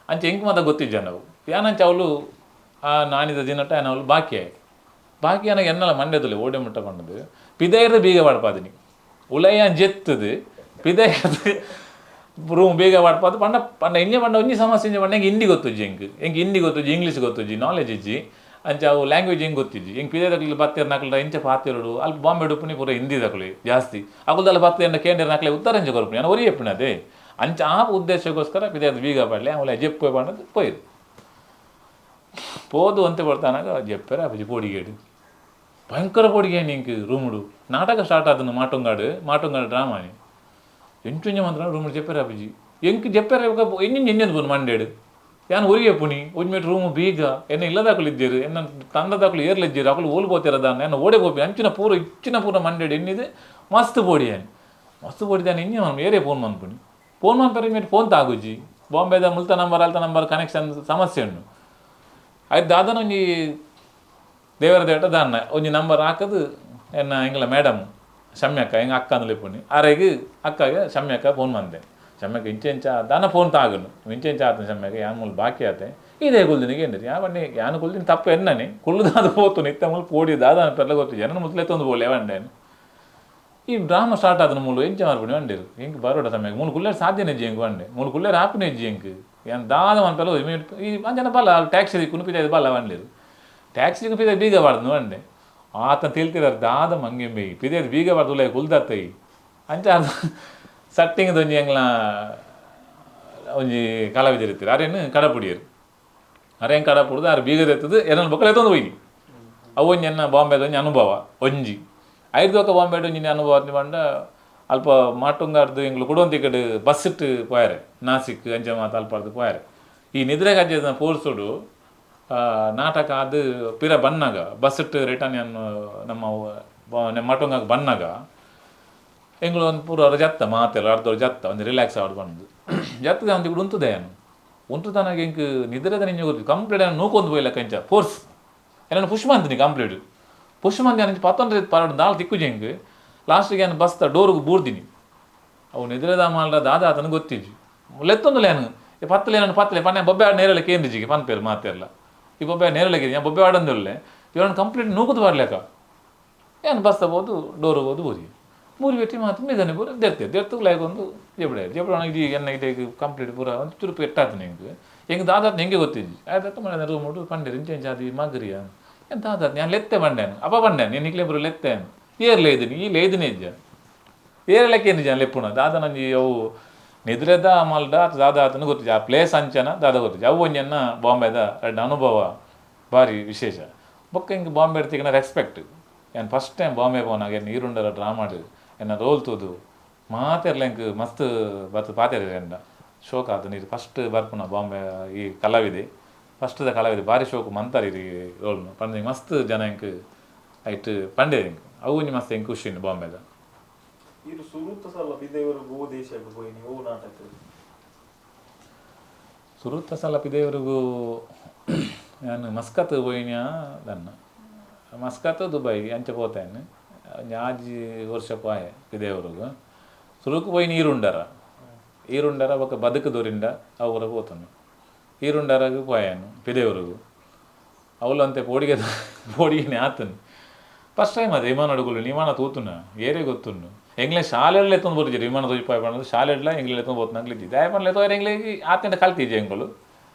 ಅಂಚ ಎಂಕ್ ಮಾತ ಗೊತ್ತಿಜ್ಜ ನಾವು ಯಾನಂಚ ಅವಳು ಆ ನಾನಿದ ದಿನಟ ಅವಳು ಬಾಕಿ ಆಯ್ ಬಾಕಿ ಅನಗ ಎನ್ನಲ ಮಂಡ್ಯದಲ್ಲಿ ಓಡೆ ಮುಟ್ಟ ಪಂಡದು ಪಿದೈರ್ದ ಬೀಗ ಪಾಡ್ಪಾದಿನಿ ಉಲಯ ಜೆತ್ತದು ಪಿದೈರ್ದ ರೂಮ್ ಬೇಗ ಪಾಡ್ಪಾದು ಪಂಡ ಪಂಡ ಇಂಜೆ ಪಂಡ ಒಂಜಿ ಸಮಸ್ಯೆ ಇಂಜೆ ಪಂಡ ಎಂಕ್ ಹಿಂದಿ ಗೊತ್ತುಜ್ಜಿ ಎಂಕ್ ಎಂಕ್ ಹಿಂದಿ ಗೊತ್ತುಜ್ಜಿ ಇಂಗ್ಲೀಷ್ ಗೊತ್ತುಜ್ಜಿ ನಾಲೆಜ್ ಇಜ್ಜಿ ಅಂಚ ಅವು ಲ್ಯಾಂಗ್ವೇಜ್ ಹೆಂಗೆ ಗೊತ್ತಿಜ್ಜಿ ಎಂಕ್ ಪಿದೈದಕ್ಲು ಬತ್ತೇರ್ ನಕಲ್ಡ ಇಂಚ ಪಾತಿರುಡು ಅಲ್ಪ ಬಾಂಬೆ ಉಪ್ಪುನಿ ಪೂರ ಹಿಂದಿ ದಕ್ಲು ಜಾಸ್ತಿ ಅಕುಲ್ದಲ್ಲ ಬತ್ತೇರ್ನ ಕೇಂದ್ರ ನಕಲೆ ಉತ್ತರ ಇಂಚ ಕೊರ್ಪುನಿ ನಾನು ಒರಿ ಎಪ್ಪಿನ ಅದೇ ಅಂಚ ಆ ಉದ್ದೇಶಕ್ಕೋಸ್ಕರ ಪಿದೈದ ಬೀಗ ಪಾಡ್ಲೆ ಅವಳ ಜೆಪ್ಪು ಪಂಡದು ಪೋಯಿರು ಪೋದು ಅಂತೆ ಬರ್ತಾನಾಗ ಜೆಪ್ಪರೆ ಅಪ್ಪಜಿ ಪೋಡಿಗೇಡು ಭಯಂಕರ ಪೋಡಿಗೆ ನಿಂಕ್ ರೂముಡು ನಾಟಕ ಸ್ಟಾರ್ಟ್ ಆದನು ಮಾಟುಂಗಾಡು ಮಾಟುಂಗಾಡು ಡ್ರಾಮಾನಿ ಎಂಚುಂಜ ಮಾತ್ರ ರೂముడు చెప్పారు ಅಪ್ಪಜಿ ಎಂಕ್ చెప్పారు ಎನ್ನಿಂಜ ಎಣ್ಣೆದು ಪೋನು ಮಂಡೇಡು ಯಾನ್ ಒರಿಗೆ ಪುನಿ ಒಂಜಿ ರೂಮು ಬೀಗ ಎನ್ನ ಇಲ್ಲದಾಕಲು ಇದ್ದೀರು ಎನ್ನ ತಂದದಾಕಲು ಏರ್ಲಿದ್ದೀರು ಅಕಲು ಓಲು ಪೋತಿರ ದಾನ ಎನ್ನ ಓಡೆ ಪೋಪಿ ಅಂಚಿನ ಪೂರ ಇಚ್ಚಿನ ಪೂರ ಮಂಡೇಡು ಎನ್ನಿದೆ ಮಸ್ತ್ ಪೋಡಿ అని ಮಸ್ತ್ ಪೋಡಿ ದಾನೆ ಇಂಜ మనం ಏರೇ ಫೋನ್ ಮನ್ಪುನಿ ಫೋನ್ ಮನ್ಪರೆ ಮೇಲೆ ಫೋನ್ ತಾಗುಜ್ಜಿ ಬಾಂಬೆದ ಮುಲ್ತ ನಂಬರ್ ಅಲ್ತ ನಂಬರ್ ಕನೆಕ್ಷನ್ ಸಮಸ್ಯೆ ಉಂಡು ಆಯ್ತು ದಾದನ ಒಂಜಿ ದೇವರ ದೇಟ ದಾನ್ನ ಒಂಜಿ ನಂಬರ್ ಹಾಕದು ಎನ್ನ ಎಂಗ್ಲ ಮೇಡಮ್ ಶಮ್ಯಕ್ಕ ಹೆಂಗೆ ಅಕ್ಕ ಅಂದ್ಲೆ ಪುನಿ ಆರೆಗ್ ಅಕ್ಕಗೆ ಶಮ್ಯಕ್ಕ ಫೋನ್ ಮಂದೆ ಶಮ್ಯಕ್ಕ ಇಂಚೆ ಇಂಚ ದಾನ ಫೋನ್ ತಾಗನು ಇಂಚೆ ಇಂಚ ಆತನ ಶಮ್ಯಕ್ಕ ಯಾನ್ ಮೂಲು ಬಾಕಿ ಆತೆ ಇದೇ ಕುಲ್ದಿನಿಗೆ ಏನ್ರಿ ಯಾ ಬನ್ನಿ ಯಾನು ಕುಲ್ದಿನ ತಪ್ಪು ಎನ್ನನಿ ಕುಳ್ಳುದಾದ ಪೋತು ನಿತ್ತ ಮೂಲು ಪೋಡಿ ದಾದ ಪೆರ್ಲ ಗೊತ್ತು ಜನನ ಮುತ್ಲೆ ತೊಂದು ಬೋಲೆ ವಂಡೇನು ಈ ಡ್ರಾಮಾ ಸ್ಟಾರ್ಟ್ ಆದನ ಮೂಲು ಎಂಚ ಮಾರ್ಪುನಿ వండేరు ಇಂಕ್ ಬರೋಡ ಸಮಯಕ್ಕೆ ಮೂಲು ಕುಲ್ಲೇರು ಸಾಧ್ಯನೇ ಇಜ್ಜಿ ಎಂಕ್ వంಡೆ ಮೂಲು ಕುಲ್ಲೇರು ಆಪುನೆ ಇಜ್ಜಿ ಎಂಕ್ ಏನ್ ದಾದ ಮನ್ಪೆಲ್ಲ ಈ ಅಂಜನ ಬಲ್ಲ ಟ್ಯಾಕ್ಸಿ ದಿಕ್ಕುನು ಪಿದ ಬಲ್ಲ వండೇರು ಟ್ಯಾಕ್ಸಿ ಪಿದ ಬೀಗ ಬಾರ್ದು వంಡೆ ಆತ ತಿಳ್ತಿದಾರೆ ದಾದ ಮಂಗೆಂಬೆ ಪಿದೇದು ಬೀಗ ಬಾರ್ದು ಉಲ್ಲ ಕುಲ್ದತ್ತೈ ಅಂಚ ಸಟ್ಟಿಂಗ್ ದೊಂಜಿ ಎಂಗ್ಲ ಒಂಜಿ ಕಲಾವಿದರಿತ್ತೀರ ಅರೇನು ಕಡಪುಡಿಯರು ಅರೇನು ಕಡಪುಡ್ದು ಆರು ಬೀಗ ತೆತ್ತದು ಏನನ್ನು ಬೊಕ್ಕಲೆ ತೊಂದು ಹೋಯ್ನಿ ಅವು ಒಂಜಿ ಎನ್ನ ಬಾಂಬೆದ ಒಂಜಿ ಅನುಭವ ಒಂಜಿ ಐದು ಬಾಂಬೆ ಒಂಜಿ ಅನುಭವ ಪಂಡ ಅಲ್ಪ ಮಾಟುಂಗಾರ್ದು ಎಂಗ್ಲು ಕುಡೊಂತಿ ಕಡೆ ಬಸ್ ಇಟ್ಟು ಪೋಯಾರೆ ನಾಸಿಕ್ ಅಂಚ ಮಾತು ಅಲ್ಪಾರ್ದು ಪೋಯಾರೆ ಈ ನಿದ್ರೆ ಗಜ್ಜದ ಪೋರ್ಸುಡು ನಾಟಕ ಅದು ಪಿರ ಬನ್ನಾಗ ಬಸ್ ಇಟ್ಟು ರಿಟರ್ನ್ ನಮ್ಮ ಮಾಟುಂಗಾಗ ಬನ್ನಾಗ ಎಂಗ್ಲು ಒಂದು ಪೂರ ಜತ್ತ ಮಾತೆಲ್ಲ ಅರ್ಧವ್ರು ಜತ್ತ ಒಂದು ರಿಲ್ಯಾಕ್ಸ್ ಆವಡ್ ಬಂದು ಜತ್ತದ ಒಂದು ಕೂಡ ಉಂತುದೆ ಏನು ಉಂಟು ಎಂಕ್ ನಿದ್ರೆದ ನಿಂಜೆ ಗೊತ್ತು ಕಂಪ್ಲೀಟ್ ಏನು ನೂಕೊಂದು ಪೋಯಿಲ್ಲ ಕಂಚ ಫೋರ್ಸ್ ಎಲ್ಲ ಪುಷ್ ಮಂತೀನಿ ಕಂಪ್ಲೀಟ್ ಪುಷ್ ಮಂದಿ ಅನಿಂಚ ಪತ್ತೊಂದು ಪರಡು ದಾಲ್ ತಿಕ್ಕು ಜೆಂಗ್ ಲಾಸ್ಟಿಗೆ ಏನು ಬಸ್ತ ಡೋರ್ಗೆ ಬೂರ್ದಿನಿ ಅವು ನಿದ್ರೆದ ಮಾಲ್ಡ ದಾದ ಆತನ ಗೊತ್ತಿಜ್ಜಿ ಲೆತ್ತೊಂದುಲೇನು ಈ ಪತ್ತಲೆ ನಾನು ಪತ್ತಲೆ ಪನ್ನೆ ಬೊಬ್ಬೆ ಆಡ್ ನೇರಳೆ ಕೇಂದ್ರಿಜಿಗೆ ಪನ್ಪೇರು ಮಾತೆಲ್ಲ ಈ ಬೊಬ್ಬೆ ನೇರಳೆಗೆ ನಾನು ಬೊಬ್ಬೆ ಆಡಂದಿಲ್ಲ ಇವನು ಕಂಪ್ಲೀಟ್ ನೂಕುದು ಬರ್ಲೇಕ ಏನು ಬಸ್ತ ಬೋದು ಡೋರ್ ಬೋದು ಬೂರಿ ಮೂರು ಬೆಟ್ಟಿ ಮಾತು ಮಿದನೆ ಪೂರ ದೆರ್ತೆ ದೆರ್ತು ಲಾಯ್ಕೊಂದು ಜೆಬಡೆ ಜೆಬಡ ಇದು ಎನ್ನ ಇದೆ ಕಂಪ್ಲೀಟ್ ಪೂರ ಒಂದು ಚುರುಪು ಎಟ್ಟಾತು ನಿಂಗೆ ಹೆಂಗೆ ದಾದಾತ್ ಹೆಂಗೆ ಗೊತ್ತಿಜ್ಜಿ ಆಯ್ತು ಮನೆ ರೂಮ್ ಉಂಟು ಪಂಡೇರು ಇಂಚೆ ಇಂಚ ಅದು ಮಗರಿಯ ಎಂತ ದಾದಾತ್ ನಾನು ಲೆತ್ತೆ ಬಂಡೇನು ಅಪ್ಪ ಬಂಡೇನು నేను ಇಕ್ಲೆ ಬರೋ ಲೆತ್ತೇನು ಏರ್ ಲೇದಿನಿ ಈ ಲೇದಿನಿ ಇಜ್ಜ ಏರ್ ಲೆಕ್ಕ ಜನ ಲೆಪ್ಪುಣ ದಾದ ನಂಜಿ ಅವು ನಿದ್ರೆದ ಮಲ್ಡ ದಾದ ಆತನ ಗೊತ್ತಿಜ್ಜಿ ಆ ಪ್ಲೇಸ್ ಅಂಚನ ದಾದ ಗೊತ್ತಿಜ್ಜಿ ಅವು ಒಂಜನ್ನ ಬಾಂಬೆದ ರಡ್ಡ ಅನುಭವ ಭಾರಿ ವಿಶೇಷ ಬೊಕ್ಕ ಹಿಂಗೆ ಬಾಂಬೆ ತಿಕ್ಕನ ರೆಸ್ಪೆಕ್ಟ್ ಏನು ಫಸ್ಟ್ ಟೈಮ್ ಬಾಂಬೆ ಪೋನಾಗ ಏನು ನೀರುಂಡರ ಡ್ರಾಮಾಡು ಎನ್ನ ರೋಲ್ ತೂದು ಮಾತೆರ್ಲ ಎಂಕ್ ಮಸ್ತ್ ಬತ್ತು ಪಾತೆರ ಎಂಡ ಶೋಕ ಆತು ನೀರು ಫಸ್ಟ್ ಬರ್ಪುನ ಬಾಂಬೆ ಈ ಕಲಾವಿದೆ ಫಸ್ಟ್ದ ಕಲಾವಿದೆ ಭಾರಿ ಶೋಕು ಮಂತಾರ ಈ ರೋಲ್ನು ಪಂಡ ಮಸ್ತ್ ಜನ ಎಂಕ್ ಐಟ್ ಪಂಡೆ ಎಂಕ್ ಅವು ಒಂಜಿ ಮಸ್ತ್ ಎಂಕ್ ಖುಷಿ ಬಾಂಬೆದ ಇರು ಸುರುತ ಸಲ ಪಿದೇವರು ಗೋ ದೇಶಕ್ಕೆ ಪೋಯಿನಿ ಓ ನಾಟಕ ಸುರುತ ಸಲ ಪಿದೇವರಿಗೂ ನಾನು ಮಸ್ಕತ್ ಪೋಯಿನ ದನ್ನ ಮಸ್ಕತ್ ದುಬೈ ಅಂಚೆ ಪೋತೇನೆ ಆಜಿ ವರ್ಷ ಪಾಯೆ ಪಿದೇವರಿಗೂ ಸುರುಕು ಪೋಯಿ ನೀರುಂಡರ ಈರುಂಡರ ಬೊಕ ಬದುಕು ದೊರಿಂಡ ಅವರ ಪೋತನು ಈರುಂಡರಗು ಪೋಯಾನು ಪಿದೇವರಿಗೂ ಅವಳು ಅಂತೆ ಪೋಡಿಗೆ ಪೋಡಿಗೆನೆ ಆತನು ಫಸ್ಟ್ ಟೈಮ್ ಅದೇ ವಿಮಾನ ಅಡುಗುಲು ವಿಮಾನ ತೂತುನ ಏರೇ ಗೊತ್ತುಂಡು ಎಂಗ್ಲೆ ಶಾಲೆಡ್ಲ ಎತ್ತೊಂದು ಬರ್ತಿದ್ರು ವಿಮಾನ ತೋಜಿಪಾಯ ಪಂಡದು ಶಾಲೆಡ್ಲ ಎಂಗ್ಲೆ ಎತ್ತೊಂದು ಬೋತ್ನಾಗ್ಲಿದ್ದಿ ದಾಯ ಪಂಡ್ಲೆ ಎತ್ತೋ ಎಂಗ್ಲೆ ಆತಂಡ ಕಲ್ತಿದ್ದೆ ಎಂಗಳು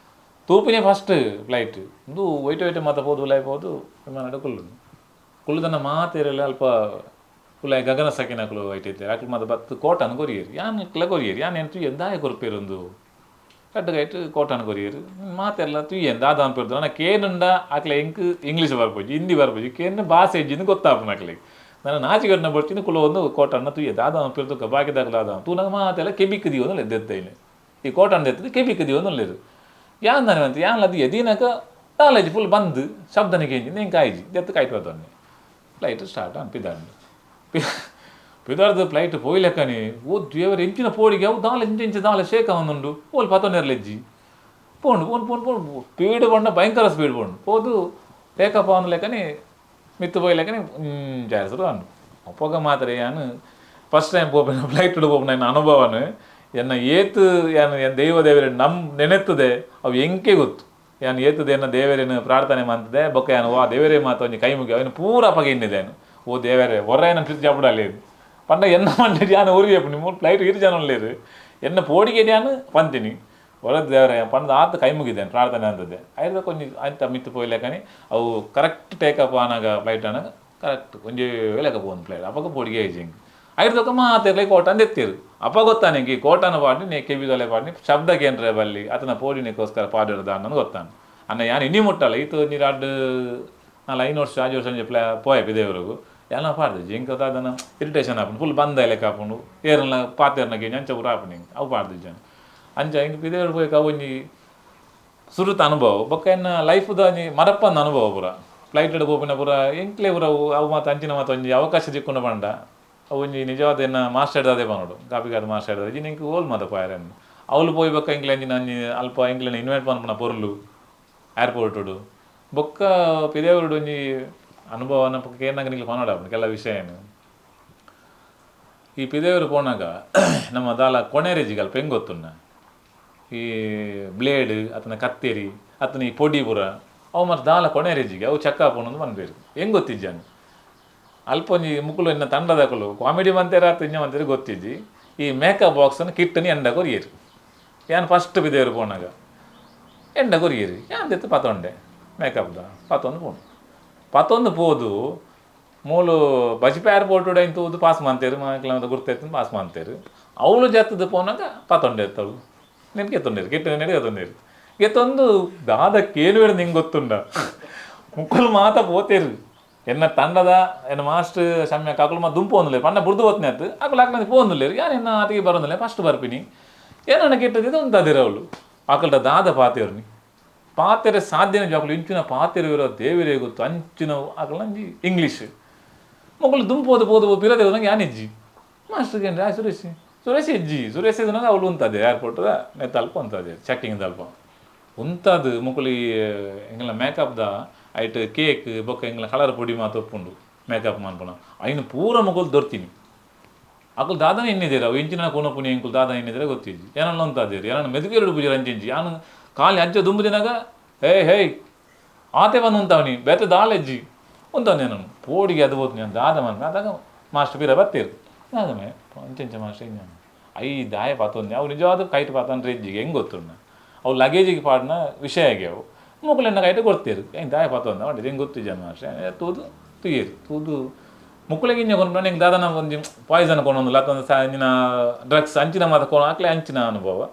ತೂಪಿನೇ ಫಸ್ಟ್ ಫ್ಲೈಟ್ ಒಂದು ವೈಟ್ ವೈಟ್ ಮಾತ ಪೋದು ಉಲಾಯ್ ಪೋದು ವಿಮಾನ ಕುಲ್ಲು ಕುಳ್ಳುದನ್ನ ಮಾತೇರಲ್ಲ ಅಲ್ಪ ಉಲಾಯ್ ಗಗನ ಸಕಿನಕುಲು ಐಟೈತೆ ಅಕ್ಲು ಮಾತ ಬತ್ತು ಕೋಟನ್ ಕೊರಿಯರು ಯಾನ್ ಇಕ್ಲ ಕೊರಿಯರು ಯಾನ್ ಏನು ತುಯ್ಯನ್ ದಾಯ ಕೊರ್ಪೇರೊಂದು ಕಡ್ಡಗೈಟ್ ಕೋಟನ್ ಕೊರಿಯರು ಮಾತೆಲ್ಲ ತುಯ್ಯನ್ ದಾದ ಅನ್ಪಿರ್ದು ನನ್ನ ಕೇನುಂಡ ಆಕ್ಲೆ ಎಂಕ್ ಇಂಗ್ಲೀಷ್ ಬರ್ಪುಜಿ ಹಿಂದಿ ಬರ್ಪುಜಿ ಕೇನ್ ಭಾಷೆ ಇಜ್ಜಿಂದು ಗೊತ್ತಾಪುನ ಅಕ್ಲೆ ನಾನು ನಾಚಿಗಡ್ನ ಬರ್ತೀನಿ ಕುಲ ಒಂದು ಕೋಟನ್ನ ತುಯ್ಯ ದಾದ ಅನ್ಪಿರ್ದು ಬಾಕಿದಾಗಲ ದಾದ ತೂನಾಗ ಮಾತೆಲ್ಲ ಕೆಬಿಕ್ ದಿವೊಂದು ಎದ್ದೈನೆ ಈ ಕೋಟನ್ ಎತ್ತದು ಕೆಬಿಕ್ ದಿವೊಂದು ಯಾನ್ ದಾನೆ ಅಂತ ಯಾನ್ ಅದು ಎದೀನಕ ನಾಲೆಜ್ ಫುಲ್ ಬಂದ್ ಶಬ್ದನಿಗೆ ಎಂಜಿನ್ ಎಂಕ್ ಆಯ್ಜಿ ದೆತ್ತು ಕಾಯ್ತು ಬರ್ತೊನ್ನೆ ಫ್ಲೈಟ್ ಸ್ಟಾರ್ಟ್ ಅನ್ ಪಿದಾಂಡು ಪಿದಾರ್ದು ಫ್ಲೈಟ್ ಪೋಯ್ಲೆಕ್ಕನಿ ಓ ದೇವರ ಎಂಚಿನ ಪೋಡಿಗೆ ಅವು ದಾಲ ಇಂಚ ಇಂಚ ದಾಲ ಶೇಕ ಒಂದುಂಡು ಓಲ್ ಪತ್ತೊಂದೆರ್ಲೆಜ್ಜಿ ಪೋಂಡು ಪೋನ್ ಪೋನ್ ಪೋಂಡು ಸ್ಪೀಡ್ ಪಂಡ ಭಯಂಕರ ಸ್ಪೀಡ್ ಪೋಂಡು ಪೋದು ಟೇಕಪ್ ಆನ್ ಲೆಕ್ಕನಿ ಮಿತ್ತು ಪೋಯ್ಲೆಕ್ಕನಿ ಜಾಸ್ತಿ ಅಂಡು ಅಪಗ ಮಾತ್ರ ಯಾನು ಫಸ್ಟ್ ಟೈಮ್ ಪೋಪಿನ ಫ್ಲೈಟ್ ಪೋಪಿನ ಎನ್ನ ಅನುಭವನು ಎನ್ನ ಏತು ಯಾನು ಎನ್ ದೈವ ದೇವರೇ ನಮ್ಮ ನೆನೆತ್ತದೆ ಅವು ಎಂಕೆ ಗೊತ್ತು ಯಾನು ಏತದೆ ಎನ್ನ ದೇವರೇನು ಪ್ರಾರ್ಥನೆ ಮಾಡ್ತದೆ ಬೊಕ್ಕ ಯಾನು ವಾ ದೇವರೇ ಮಾತು ಒಂಜಿ ಕೈ ಮುಗಿ ಅವನು ಪೂರ ಅಪಗ ಇನ್ನಿದೆ ಓ ದೇವರೇ ಹೊರ ನನ್ನ ಜಾಪುಡಾಲಿ ಪಂಡ ಎನ್ನ ಮಂಡೆ ಯಾನು ಊರಿಗೆ ನಿಮ್ಮ ಫ್ಲೈಟ್ ಇರು ಜನ ಉಳ್ಳೇರು ಎನ್ನ ಪೋಡಿಗೆ ಯಾನು ಪಂತೀನಿ ಹೊರ ದೇವರೇ ಪಂಡ ಆತ ಕೈ ಮುಗಿದ್ದೇನೆ ಪ್ರಾರ್ಥನೆ ಅಂತದೆ ಐದು ಕೊಂಚ ಅಂತ ಮಿತ್ತು ಪೋಯ್ಲೆಕನಿ ಅವು correct take up ಆನಾಗ flight ಆನಾಗ correct ಕೊಂಚ ವೇಳೆಕ ಪೋನ್ ಫ್ಲೈಟ್ ಅಪಗ ಪೋಡಿಗೆ ಐಜಿಂಗ್ ಐದು ಮಾತಿರ್ಲಿ ಕೋಟನ್ ಎತ್ತಿರು ಅಪ್ಪ ಗೊತ್ತಾನೆ ಈ ಕೋಟನ ಪಾಡಿ ನೇ ಕೆಬಿದೊಲೆ ಪಾಡಿ ಶಬ್ದ ಕೇಂದ್ರ ಬಲ್ಲಿ ಆತನ ಪೋಡಿನಕ್ಕೋಸ್ಕರ ಪಾಡಿರೋದ ಅನ್ನೋದು ಗೊತ್ತಾನೆ ಅನ್ನ ಯಾನು ಇನ್ನಿ ಮುಟ್ಟಲ್ಲ ಈತು ನೀರು ಅಡ್ಡು ನಾಲ್ 5 ವರ್ಷ 5 ವರ್ಷ ಪ್ಲಾ ಪೋಯ್ ದೇವರಿಗೂ ಯಾನ ಪಾಡ್ದು ಜಿಂಕ ಅದನ್ನ ಇರಿಟೇಷನ್ ಆಪುಂಡು ಫುಲ್ ಬಂದ ಲೆಕ್ಕ ಆಪುಂಡು ಏರಲ್ಲ ಪಾತೇರ್ನ ಗಿಂಜ ಅಂಚ ಪೂರ ಆಪುಂಡು ಹಿಂಗೆ ಅವು ಪಾಡ್ದು ಜನ ಅಂಚ ಹಿಂಗೆ ಪಿದೇವರು ಪೋಯ್ ಅವು ಒಂಜಿ ಸುರುತ ಅನುಭವ ಬೊಕ್ಕ ಎನ್ನ ಲೈಫ್ದ ಒಂಜಿ ಮರಪ್ಪನ ಅನುಭವ ಪೂರ ಫ್ಲೈಟ್ ಪೋಪಿನ ಪೂರ ಎಂಕ್ಲೆ ಪೂರ ಅವು ಮಾತು ಅಂಚಿನ ಮಾತು ಒಂಜಿ ಅವಕಾಶ ಸಿಕ್ಕೊಂಡು ಪಂಡ ಅವು ಒಂಜಿ ನಿಜವಾದ ಎನ್ನ ಮಾಸ್ಟರ್ ದಾದೆ ಪನೋಡು ಕಾಪಿಕಾಡು ಮಾಸ್ಟರ್ ದಾದೆ ಇಂಕ್ ಓಲ್ ಮಾತ ಪೋಯರನ್ನು ಅವಳು ಪೋಯ್ ಬೊಕ್ಕ ಎಂಕ್ಲೆ ಅಂಚಿನ ಅಂಜಿ ಅಲ್ಪ ಎಂಕ್ಲೆನ ಇನ್ವೈಟ್ ಪನ್ಪುನ ಪೊರ್ಲು ಏರ್ಪೋರ್ಟುಡು ಬೊಕ್ಕ ಪಿದೇವರುಡು ಒಂಜಿ ಅನುಭವನ ಕೇನಾಗ ನಿಂಗೆ ಪನೋಡ ಕೆಲ ವಿಷಯ ಏನು ಈ ಪಿದೇವರು ಪೋನಾಗ ನಮ್ಮ ದಾಲ ಕೊಣೆರೆಜಿಗಲ್ಪ ಹೆಂಗೆ ಗೊತ್ತುಣ್ಣ ಈ ಬ್ಲೇಡ್ ಆತನ ಕತ್ತೇರಿ ಆತನ ಈ ಪೊಡಿ ಪೂರ ಅವು ಮತ್ತು ದಾಲ ಕೊಣೆರೆಜಿಗೆ ಅವು ಚಕ್ಕ ಪೋಣಂದು ಮನ್ಬೇರು ಹೆಂಗೆ ಗೊತ್ತಿಜ್ಜಾನು ಅಲ್ಪ ಒಂಜಿ ಮುಕುಲು ಎನ್ನ ತಂಡದಕಲು ಕಾಮಿಡಿ ಮಂತೇರ ಆತ ಇಂಜ ಮಂತೇರು ಗೊತ್ತಿಜ್ಜಿ ಈ ಮೇಕಪ್ ಬಾಕ್ಸನ್ನು ಕಿಟ್ಟನಿ ಎಂಡ ಕೊರಿಯರು ಯಾನ್ ಫಸ್ಟ್ ಬಿದೇವರು ಪೋನಾಗ ಎಂಡ ಕೊರಿಯರು ಯಾನ್ ತೆತ್ತು ಪತೊಂಡೆ ಮೇಕಪ್ದ ಪತೊಂದು ಪೋಣು ಪತೊಂದು ಪೋದು ಮೂಲು ಬಜಿಪೆ ಏರ್ಪೋರ್ಟ್ ಇಂತ ತೂದು ಪಾಸ್ ಮಾಡ್ತೇರು ಮಾಕ್ಲ ಗುರ್ತೈತು ಪಾಸ್ ಮಾಡ್ತೇರು ಅವಳು ಜತ್ತದ ಪೋನಾಗ ಪತೊಂಡೆ ಎತ್ತಳು ನಿನ್ಗೆ ಎತ್ತೊಂಡೇರು ಕಿಟ್ಟು ನೆನಗೆ ಎತ್ತೊಂಡೇರು ಎತ್ತೊಂದು ದಾದಕ್ಕೇನು ಬೇಡ ನಿಂಗೆ ಗೊತ್ತುಂಡ ಮುಕ್ಕಲು ಮಾತ ಪೋತೇರು ಎನ್ನ ತಂಡದ ಎನ್ನ ಮಾಸ್ಟರ್ ಸಮ್ಯಕ್ ಅಕುಲು ಮಾ ದುಂಪು ಒಂದುಲೇರು ಪಂಡ ಬುಡ್ದು ಹೋತ್ನೆ ಆತು ಅಕುಲು ಅಕ್ಲಂದು ಪೋಂದುಲೇರು ಯಾರು ಎನ್ನ ಆತಿಗೆ ಬರೋದಿಲ್ಲ ಫಸ್ಟ್ ಬರ್ಪಿನಿ ಏನನ್ನ ಕೆಟ್ಟದಿದ್ದು ಉಂತಾದಿರ ಅವಳು ಅಕಲ್ಟ ದಾದ ಪಾತೇರ್ನಿ ಪಾತೆರೆ ಸಾಧ್ಯನೇ ಜೋಕುಲು ಇಂಚಿನ ಪಾತೆರು ಇರೋ ದೇವರೇ ಗೊತ್ತು ಅಂಚಿನ ಅಕಲ ಇಂಗ್ಲೀಷ್ ಮಕ್ಕಳು ದುಂಪು ಹೋದು ಪೋದು ಪಿರದೆ ಹೋದಂಗೆ ಯಾನಿಜ್ಜಿ ಮಾಸ್ಟರ್ಗೆ ಆ ಸುರೇಶ್ ಸುರೇಶ್ ಇಜ್ಜಿ ಸುರೇಶ್ ಇದ್ನಾಗ ಅವಳು ಉಂತದೆ ಏರ್ಪೋರ್ಟ್ ನೆತ್ತ ಅಲ್ಪ ಉಂತದೆ ಚೆಕ್ಕಿಂಗ್ ಅಲ್ಪ ಉಂತದು ಮುಕುಲಿ ಎಂಗಲ ಮೇಕಪ್ದ ಐಟ್ ಕೇಕ್ ಬೊಕ್ಕ ಎಂಗಲ ಕಲರ್ ಪೊಡಿ ಮಾತು ಒಪ್ಪುಂಡು ಮೇಕಪ್ ಮನ್ಪುನ ಐನು ಪೂರ ಮುಗುಲ್ ದೊರ್ತೀನಿ ಅಕುಲು ದಾದನೆ ಎನ್ನಿದ್ದೀರ ಅವು ಇಂಚಿನ ಕೋನಪುನಿ ಎಂಕುಲು ದಾದನೆ ಎನ್ನಿದ್ರೆ ಗೊತ್ತಿಜ್ಜಿ ಏನನ್ನ ಉಂತಾದೇರಿ ಏನನ್ನ ಮೆದುಕೇರುಡು ಪೂಜೆ ಅಂಚಿಂಚಿ ಯಾನು ಖಾಲಿ ಅಜ್ಜ ದುಂಬುದಿನಾಗ ಹೇ ಹೇಯ್ ಆತೆ ಬಂದು ಉಂತಾವನಿ ಬೇತೆ ದಾಳೆಜ್ಜಿ ಉಂತಾವನಿ ನಾನು ಪೋಡಿಗೆ ಅದು ಹೋತು ನಾನು ದಾದ ಮನ್ ಆದಾಗ ಮಾಸ್ಟರ್ ಬೀರ ಬತ್ತೀರು ದಾದಮೆ ಅಂಚಂಚ ಮಾಸ್ಟರ್ ನಾನು I ದಾಯ ಪಾತೊಂದು ಅವು ನಿಜವಾದ ಕೈಟ್ ಪಾತಂದ್ರೆ ಹೆಜ್ಜಿಗೆ ಹೆಂಗೆ ಗೊತ್ತುಣ್ಣ ಅವು ಲಗೇಜಿಗೆ ಪಾಡಿನ ವಿಷಯ ಆಗ್ಯಾವು ಮೊಕ್ಕಲೆನ್ನ ಕೈಟ್ ಕೊಡ್ತೀರು ಹೆಂಗೆ ದಾಯ ಪಾತೊಂದು ಅವಂಡಿ ಹೆಂಗೆ ಗೊತ್ತಿಜ್ಜ ಮಾಸ್ಟರ್ ತೂದು ತುಯ್ಯರು ತೂದು ಮುಕ್ಕಳಿಗೆ ಇಂಜ ಕೊಂಡು ನಿಂಗೆ ದಾದನ ಒಂಜಿ ಪಾಯ್ಸನ್ ಕೊನೊಂದು ಅತ್ತೊಂದು ಅಂಚಿನ ಡ್ರಗ್ಸ್ ಅಂಚಿನ ಮಾತ ಕೊನ ಆಕ್ಲೆ ಅಂಚಿನ ಅನುಭವ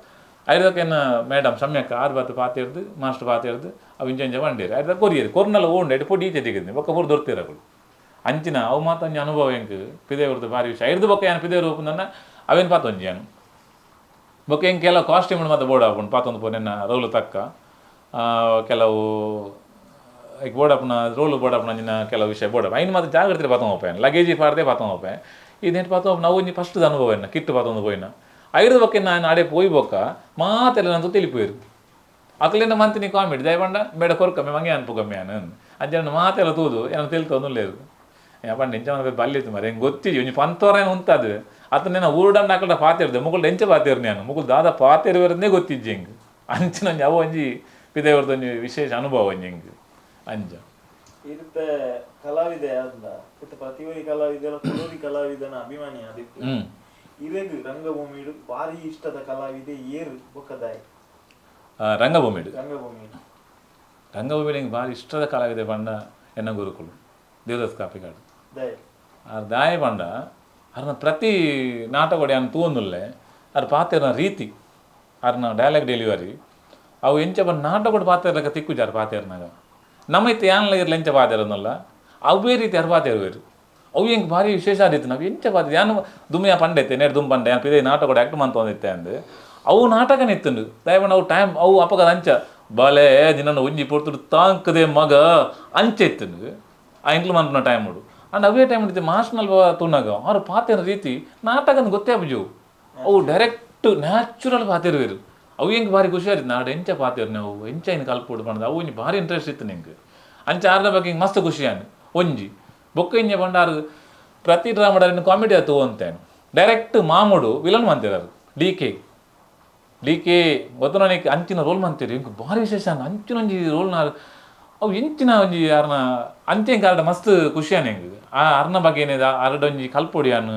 ಐದಕ್ಕೆನ್ನ ಮೇಡಮ್ ಸಮ್ಯಕ್ ಆರು ಬಾತು ಪಾತಿರ್ದು ಮಾಸ್ಟರ್ ಪಾತಿರ್ದು ಅವು ಇಂಚ ಇಂಚ ಬಂಡೇರು ಐದ ಕೊರಿಯರು ಕೊರ್ನಲ್ಲ ಓಂಡು ಎಡ್ ಪೊಡಿ ಈಚೆ ತೆಗೆದು ಬೊಕ್ಕ ಪೂರ ದೊರ್ತೀರ ಅಕುಲು ಅಂಚಿನ ಅವು ಮಾತ ಒಂಜಿ ಅನುಭವ ಎಂಕ್ ಪಿದೇವ್ರದ್ದು ಭಾರಿ ವಿಷಯ ಐದು ಬೊಕ್ಕ ಏನು ಪಿದೇವ್ರ ಒಪ್ಪುಂದನ್ನ ಅವೇನು ಪಾತೊಂಜಿ ಏನು ಬೊಕ್ಕ ಹೆಂಗೆ ಕೆಲವು ಕಾಸ್ಟ್ಯೂಮ್ ಮಾತ ಬೋರ್ಡ್ ಹಾಕೊಂಡು ಪಾತೊಂದು ಪೋನೆನ್ನ ರೋಲು ತಕ್ಕ ಕೆಲವು ಈಗ ಬೋರ್ಡ್ ಅಪ್ಪನ ರೋಲು ಬೋರ್ಡ್ ಅಪ್ಪನ ಅಂಚಿನ ಕೆಲವು ವಿಷಯ ಬೋರ್ಡ್ ಐನು ಮಾತ್ರ ಜಾಗ್ರತೆ ಪಾತೊಂದು ಹೋಪೆ ಲಗೇಜಿ ಪಾಡ್ದೆ ಪಾತೊಂದು ಹೋಪೆ ಇದೇನು ಪಾತೊ ನಾವು ಒಂಜಿ ಫಸ್ಟ್ ಅನುಭವ ಎನ್ನ ಕಿಟ್ಟು ಪಾತೊಂದು ಪೋಯಿನ ಐದು ಬೊಕ್ಕ ನಾನು ಆಡೆ ಪೋಯಿ ಬೊಕ್ಕ ಮಾತೆಲ್ಲ ನಂದು ತಿಳಿಪೋಯಿರು ಅಕ್ಲಿಂದ ಮಂತಿನಿ ಕಾಮಿಡಿ ದಯಪಂಡ ಬೇಡ ಕೊರ್ಕಮ್ಮೆ ಮಂಗೆ ಅನ್ಪುಕಮ್ಮೆ ಅನು ಅಂಚೆ ಮಾತೆಲ್ಲ ತೂದು ಏನೋ ತಿಳಿತೊಂದು ಲೇರು ಪಂಡ ಇಂಚ ಬಲ್ಲಿತ್ತು ಮರೆ ಹೆಂಗೆ ಗೊತ್ತಿಜ್ಜಿ ಒಂಜಿ ಪಂತೋರೇನು ಉಂತಾದ್ವೆ ಅತನೇನ ಊರುಡಂಡ ಅಕಲ್ಡ ಪಾತಿರ್ದೆ ಮುಗುಲ್ ಎಂಚ ಪಾತಿರ್ ನಾನು ಮುಗುಲ್ ದಾದ ಪಾತಿರುವರನ್ನೇ ಗೊತ್ತಿಜ್ಜಿ ಹೆಂಗೆ ಅಂಚಿನ ಒಂಜಿ ಅವು ಒಂಜಿ ಪಿದೇವ್ರದ್ದು ಒಂಜಿ ವಿಶೇಷ ಅನುಭವ ಒಂಜಿ ಹೆಂಗೆ ಅಂಚ ಇರುತ್ತೆ ಕಲಾವಿದೆ ಅಂದ ಇತ್ತ ಪ್ರತಿಯೊಂದು ಕಲಾವಿದನ ಕುಡೋರಿ ಕಲಾವಿದನ ಅಭಿಮಾನಿ ಆದಿತ್ತು ಇರೆಗ್ ರಂಗಭೂಮಿಡು ಭಾರಿ ಇಷ್ಟದ ಕಲಾವಿದೆ ಏರು ಬೊಕ್ಕದಾಯಿ ರಂಗಭೂಮಿಡು ರಂಗಭೂಮಿ ರಂಗಭೂಮಿಡು ಹೆಂಗೆ ಭಾರಿ ಇಷ್ಟದ ಕಲಾವಿದೆ ಪಂಡ ಎನ್ನ ಗುರುಕುಲು ದೇವದಾಸ್ ಕಾಪಿಕಾಡು ಆರ್ ದಾಯ ಪಂಡ ಅರ್ನ ಪ್ರತಿ ನಾಟಕೊಡೆ ಅನ್ ತೂವೊಂದುಲ್ಲೆ ಅರ್ ಪಾತೆರ್ನ ರೀತಿ ಅರ್ನ ಡೈಲಾಗ್ ಡೆಲಿವರಿ ಅವು ಎಂಚ ಬಂದು ನಾಟಕೊಡು ಪಾತೆರ್ಲಕ ತಿಕ್ಕುಜಾರ್ ಪಾತೆರ್ನಾಗ ನಮ್ಮ ಇತ್ತೆ ಯಾನ್ಲ ಇರ್ಲ ಎಂಚ ಪಾತೆರನಲ್ಲ ಅವೇ ರೀತಿ ಅರ್ ಪಾತೆರುವೆರು ಅವು ಎಂಕ್ ಭಾರಿ ವಿಶೇಷ ಆದಿತ್ತು ನಾವು ಎಂಚ ಪಾತೆ ಯಾನು ದುಮ್ಮಿಯ ಪಂಡೆತ್ತೆ ನೇರು ದುಮ್ ಪಂಡೆ ಯಾನ್ ಪಿದೆ ನಾಟಕೊಡು ಆ್ಯಕ್ಟ್ ಮಂತೊಂದಿತ್ತೆ ಅಂದ್ ಅವು ನಾಟಕನೇ ಇತ್ತುಂಡು ದಯಪಂಡ ಅವು ಟೈಮ್ ಅವು ಅಪಗದ ಅಂಚ ಬಲೆ ನಿನ್ನನ್ನು ಒಂಜಿ ಪೊರ್ತುಡು ತಾಂಕದೆ ಮಗ ಅಂಚೆ ಇತ್ತುಂಡು ಆ ಎಂಕ್ಲು ಮನ್ಪುನ ಟೈಮ್ ಉಡು ಅಂಡ್ ಅವೇ ಟೈಮ್ ಇತ್ತು ಮಾಸ್ನಲ್ ತೂನಾಗ ಅವ್ರು ಪಾತೆನ ರೀತಿ ನಾಟಕನ ಗೊತ್ತೇ ಆಪುಜು ಅವು ಡೈರೆಕ್ಟ್ ನ್ಯಾಚುರಲ್ ಪಾತಿರುವೆರು ಅವು ಹೆಂಗೆ ಭಾರಿ ಖುಷಿ ಆಯ್ತು ನಾಡು ಎಂಚ ಪಾತಿರು ನಾವು ಎಂಚ ಇನ್ನು ಕಲ್ಪೋಡು ಪಂಡದ ಅವು ಒಂಜಿ ಭಾರಿ ಇಂಟ್ರೆಸ್ಟ್ ಇತ್ತು ನಿಂಗೆ ಅಂಚ ಆರ್ನ ಬಗ್ಗೆ ಹಿಂಗೆ ಮಸ್ತ್ ಖುಷಿ ಆನು ಒಂಜಿ ಬೊಕ್ಕ ಇಂಜ ಪಂಡ ಆರು ಪ್ರತಿ ಡ್ರಾಮಾಡ್ ಕಾಮಿಡಿ ತೂವಂತೇನು ಡೈರೆಕ್ಟ್ ಮಾಮೂಡು ವಿಲನ್ ಮಂತಿರಾರು. ಡಿ ಕೆ ಡಿ ಕೆ ಗೊತ್ತನಕ್ಕೆ ಅಂಚಿನ ರೋಲ್ ಮಂತೀರಿ. ಇಂಕ್ ಭಾರಿ ವಿಶೇಷ ಅಂಚಿನ ಒಂಜಿ ರೋಲ್ ಅವು ಎಂಚಿನ ಒಂಜಿ ಯಾರನ ಅಂಚೆ ಕಾರಣ ಮಸ್ತ್ ಖುಷಿಯಾನ ಎಂಕ್. ಆ ಅರ್ನ ಬಗ್ಗೆ ಏನಿದೆ ಅರಡ ಒಂಜಿ ಕಲ್ಪೊಡಿ ಯಾನ್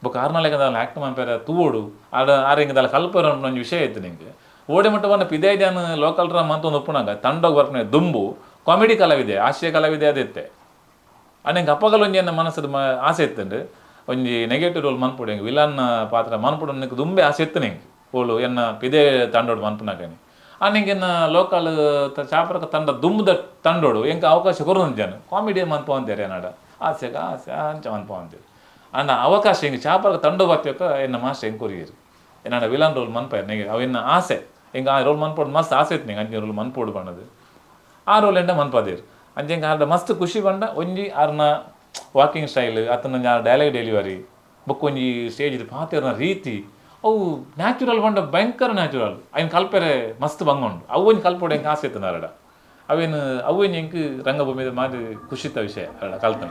ಬೊಕ್ಕ ಅರ್ನ ಲೆಕ್ಕ ದಾಲ ಆಕ್ಟ್ ಮನ್ಪೆರ ತೂವೊಡು, ಆಡ ಆರ್ ಎಂಕ್ ದಾಲ ಕಲ್ಪೆರ ಒಂಜಿ ವಿಷಯ ಇತ್ತು ಎಂಕ್. ಓಡೆ ಮಟ್ಟ ಪಂಡ ಪಿದಾಯ್ದಾನ್ ಲೋಕಲ್ ಡ್ರಾಮಾ ಅಂತ ಒಂದು ಉಪ್ಪುನಾಗ ತಂಡೋಗ್ ಬರ್ಪುನೆ ದುಂಬು ಕಾಮಿಡಿ ಕಲಾವಿದೆ ಹಾಸ್ಯ ಕಲಾವಿದೆ ಅದಿತ್ತೆ. ಅಂಡ್ ಎಂಕ್ ಅಪ್ಪಗಲ ಒಂಜಿ ಎನ್ನ ಮನಸ್ಸು ಆಸೆ ಇತ್ತುಂಡು ಒಂಜಿ ನೆಗೆಟಿವ್ ರೋಲ್ ಮನ್ಪೊಡು, ಎಂಕ್ ವಿಲನ್ ಪಾತ್ರ ಮನ್ಪೊಡು ಅನ್ನಕ್ಕೆ ದುಂಬೆ ಆಸೆ ಇತ್ತು ಎಂಕ್. ಓಲು ಎನ್ನ ಪಿದೆ ತಂಡೋಡು ಮನ್ಪುನಾಗನೆ ಆಂಡ ಎಂಕ್ ಎನ್ನ ಲೋಕಲ್ ಚಾಪರಕ ತಂಡ ದುಂಬುದ ತಂಡೋಡು ಎಂಕ್ ಅವಕಾಶ ಕೊರೊಂದು ಕಾಮಿಡಿ ಮನ್ಪು ಅಂತಾರೆ ಏನಾಡ ಆಸೆಗ ಆಸೆ ಅಂಚ ಮನ್ಪು ಅಂತೀರಿ. ಅಂಡ ಅವಕಾಶ ಎಂಕ್ ಚಾಪರಕ ತಂಡೋ ಬತ್ತಕ ಎನ್ನ ಮಾಸ್ಟರ್ ಎಂಕ್ ಕೊರಿಯರು ಎನ್ನಾಡ ವಿಲನ್ ರೋಲ್ ಮನ್ಪಾಯರ್. ನೆಗೆ ಅವು ಎನ್ನ ಆಸೆ, ಎಂಕ್ ಆ ರೋಲ್ ಮನ್ಪೊಡು ಮಸ್ತ್ ಆಸೆ ಇತ್ತು ಎಂಕ್ ಅಂಚಿನ ರೋಲ್ ಮನ್ಪೊಡು ಪನ್ನದು. ಆ ರೋಲ್ ಎಂಡ ಮನ್ಪಾದೇರು ಅಂಚೆ ಎಂಕ್ ಆರ್ಡ ಮಸ್ತ್ ಖುಷಿ ಪಂಡ ಒಂಜಿ ಆರ್ನ ವಾಕಿಂಗ್ ಸ್ಟೈಲ್ ಅತ್ತನ ಒಂಜಿ ಆ ಡೈಲಾಗ್ ಡೆಲಿವರಿ ಬೊಕ್ಕ ಒಂಜಿ ಸ್ಟೇಜ್ ಪಾತೆರ್ನ ರೀತಿ ಅವು ನ್ಯಾಚುರಲ್ ಪಂಡ ಭಯಂಕರ ನ್ಯಾಚುರಲ್. ಅಯ್ನ್ ಕಲ್ಪೆರೆ ಮಸ್ತ್ ಬಂಗ ಉಂಡು. ಅವು ಒಂಜಿ ಕಲ್ಪೊಡು ಎಂಕ್ ಆಸೆ ಇತ್ತು ಅರಡ. ಅವೇನು ಅವು ಒಂಜಿ ಎಂಕ್ ರಂಗಭೂಮಿದ ಮಾರಿ ಖುಷಿತ ವಿಷಯ ಅರಡ ಕಲ್ತನ.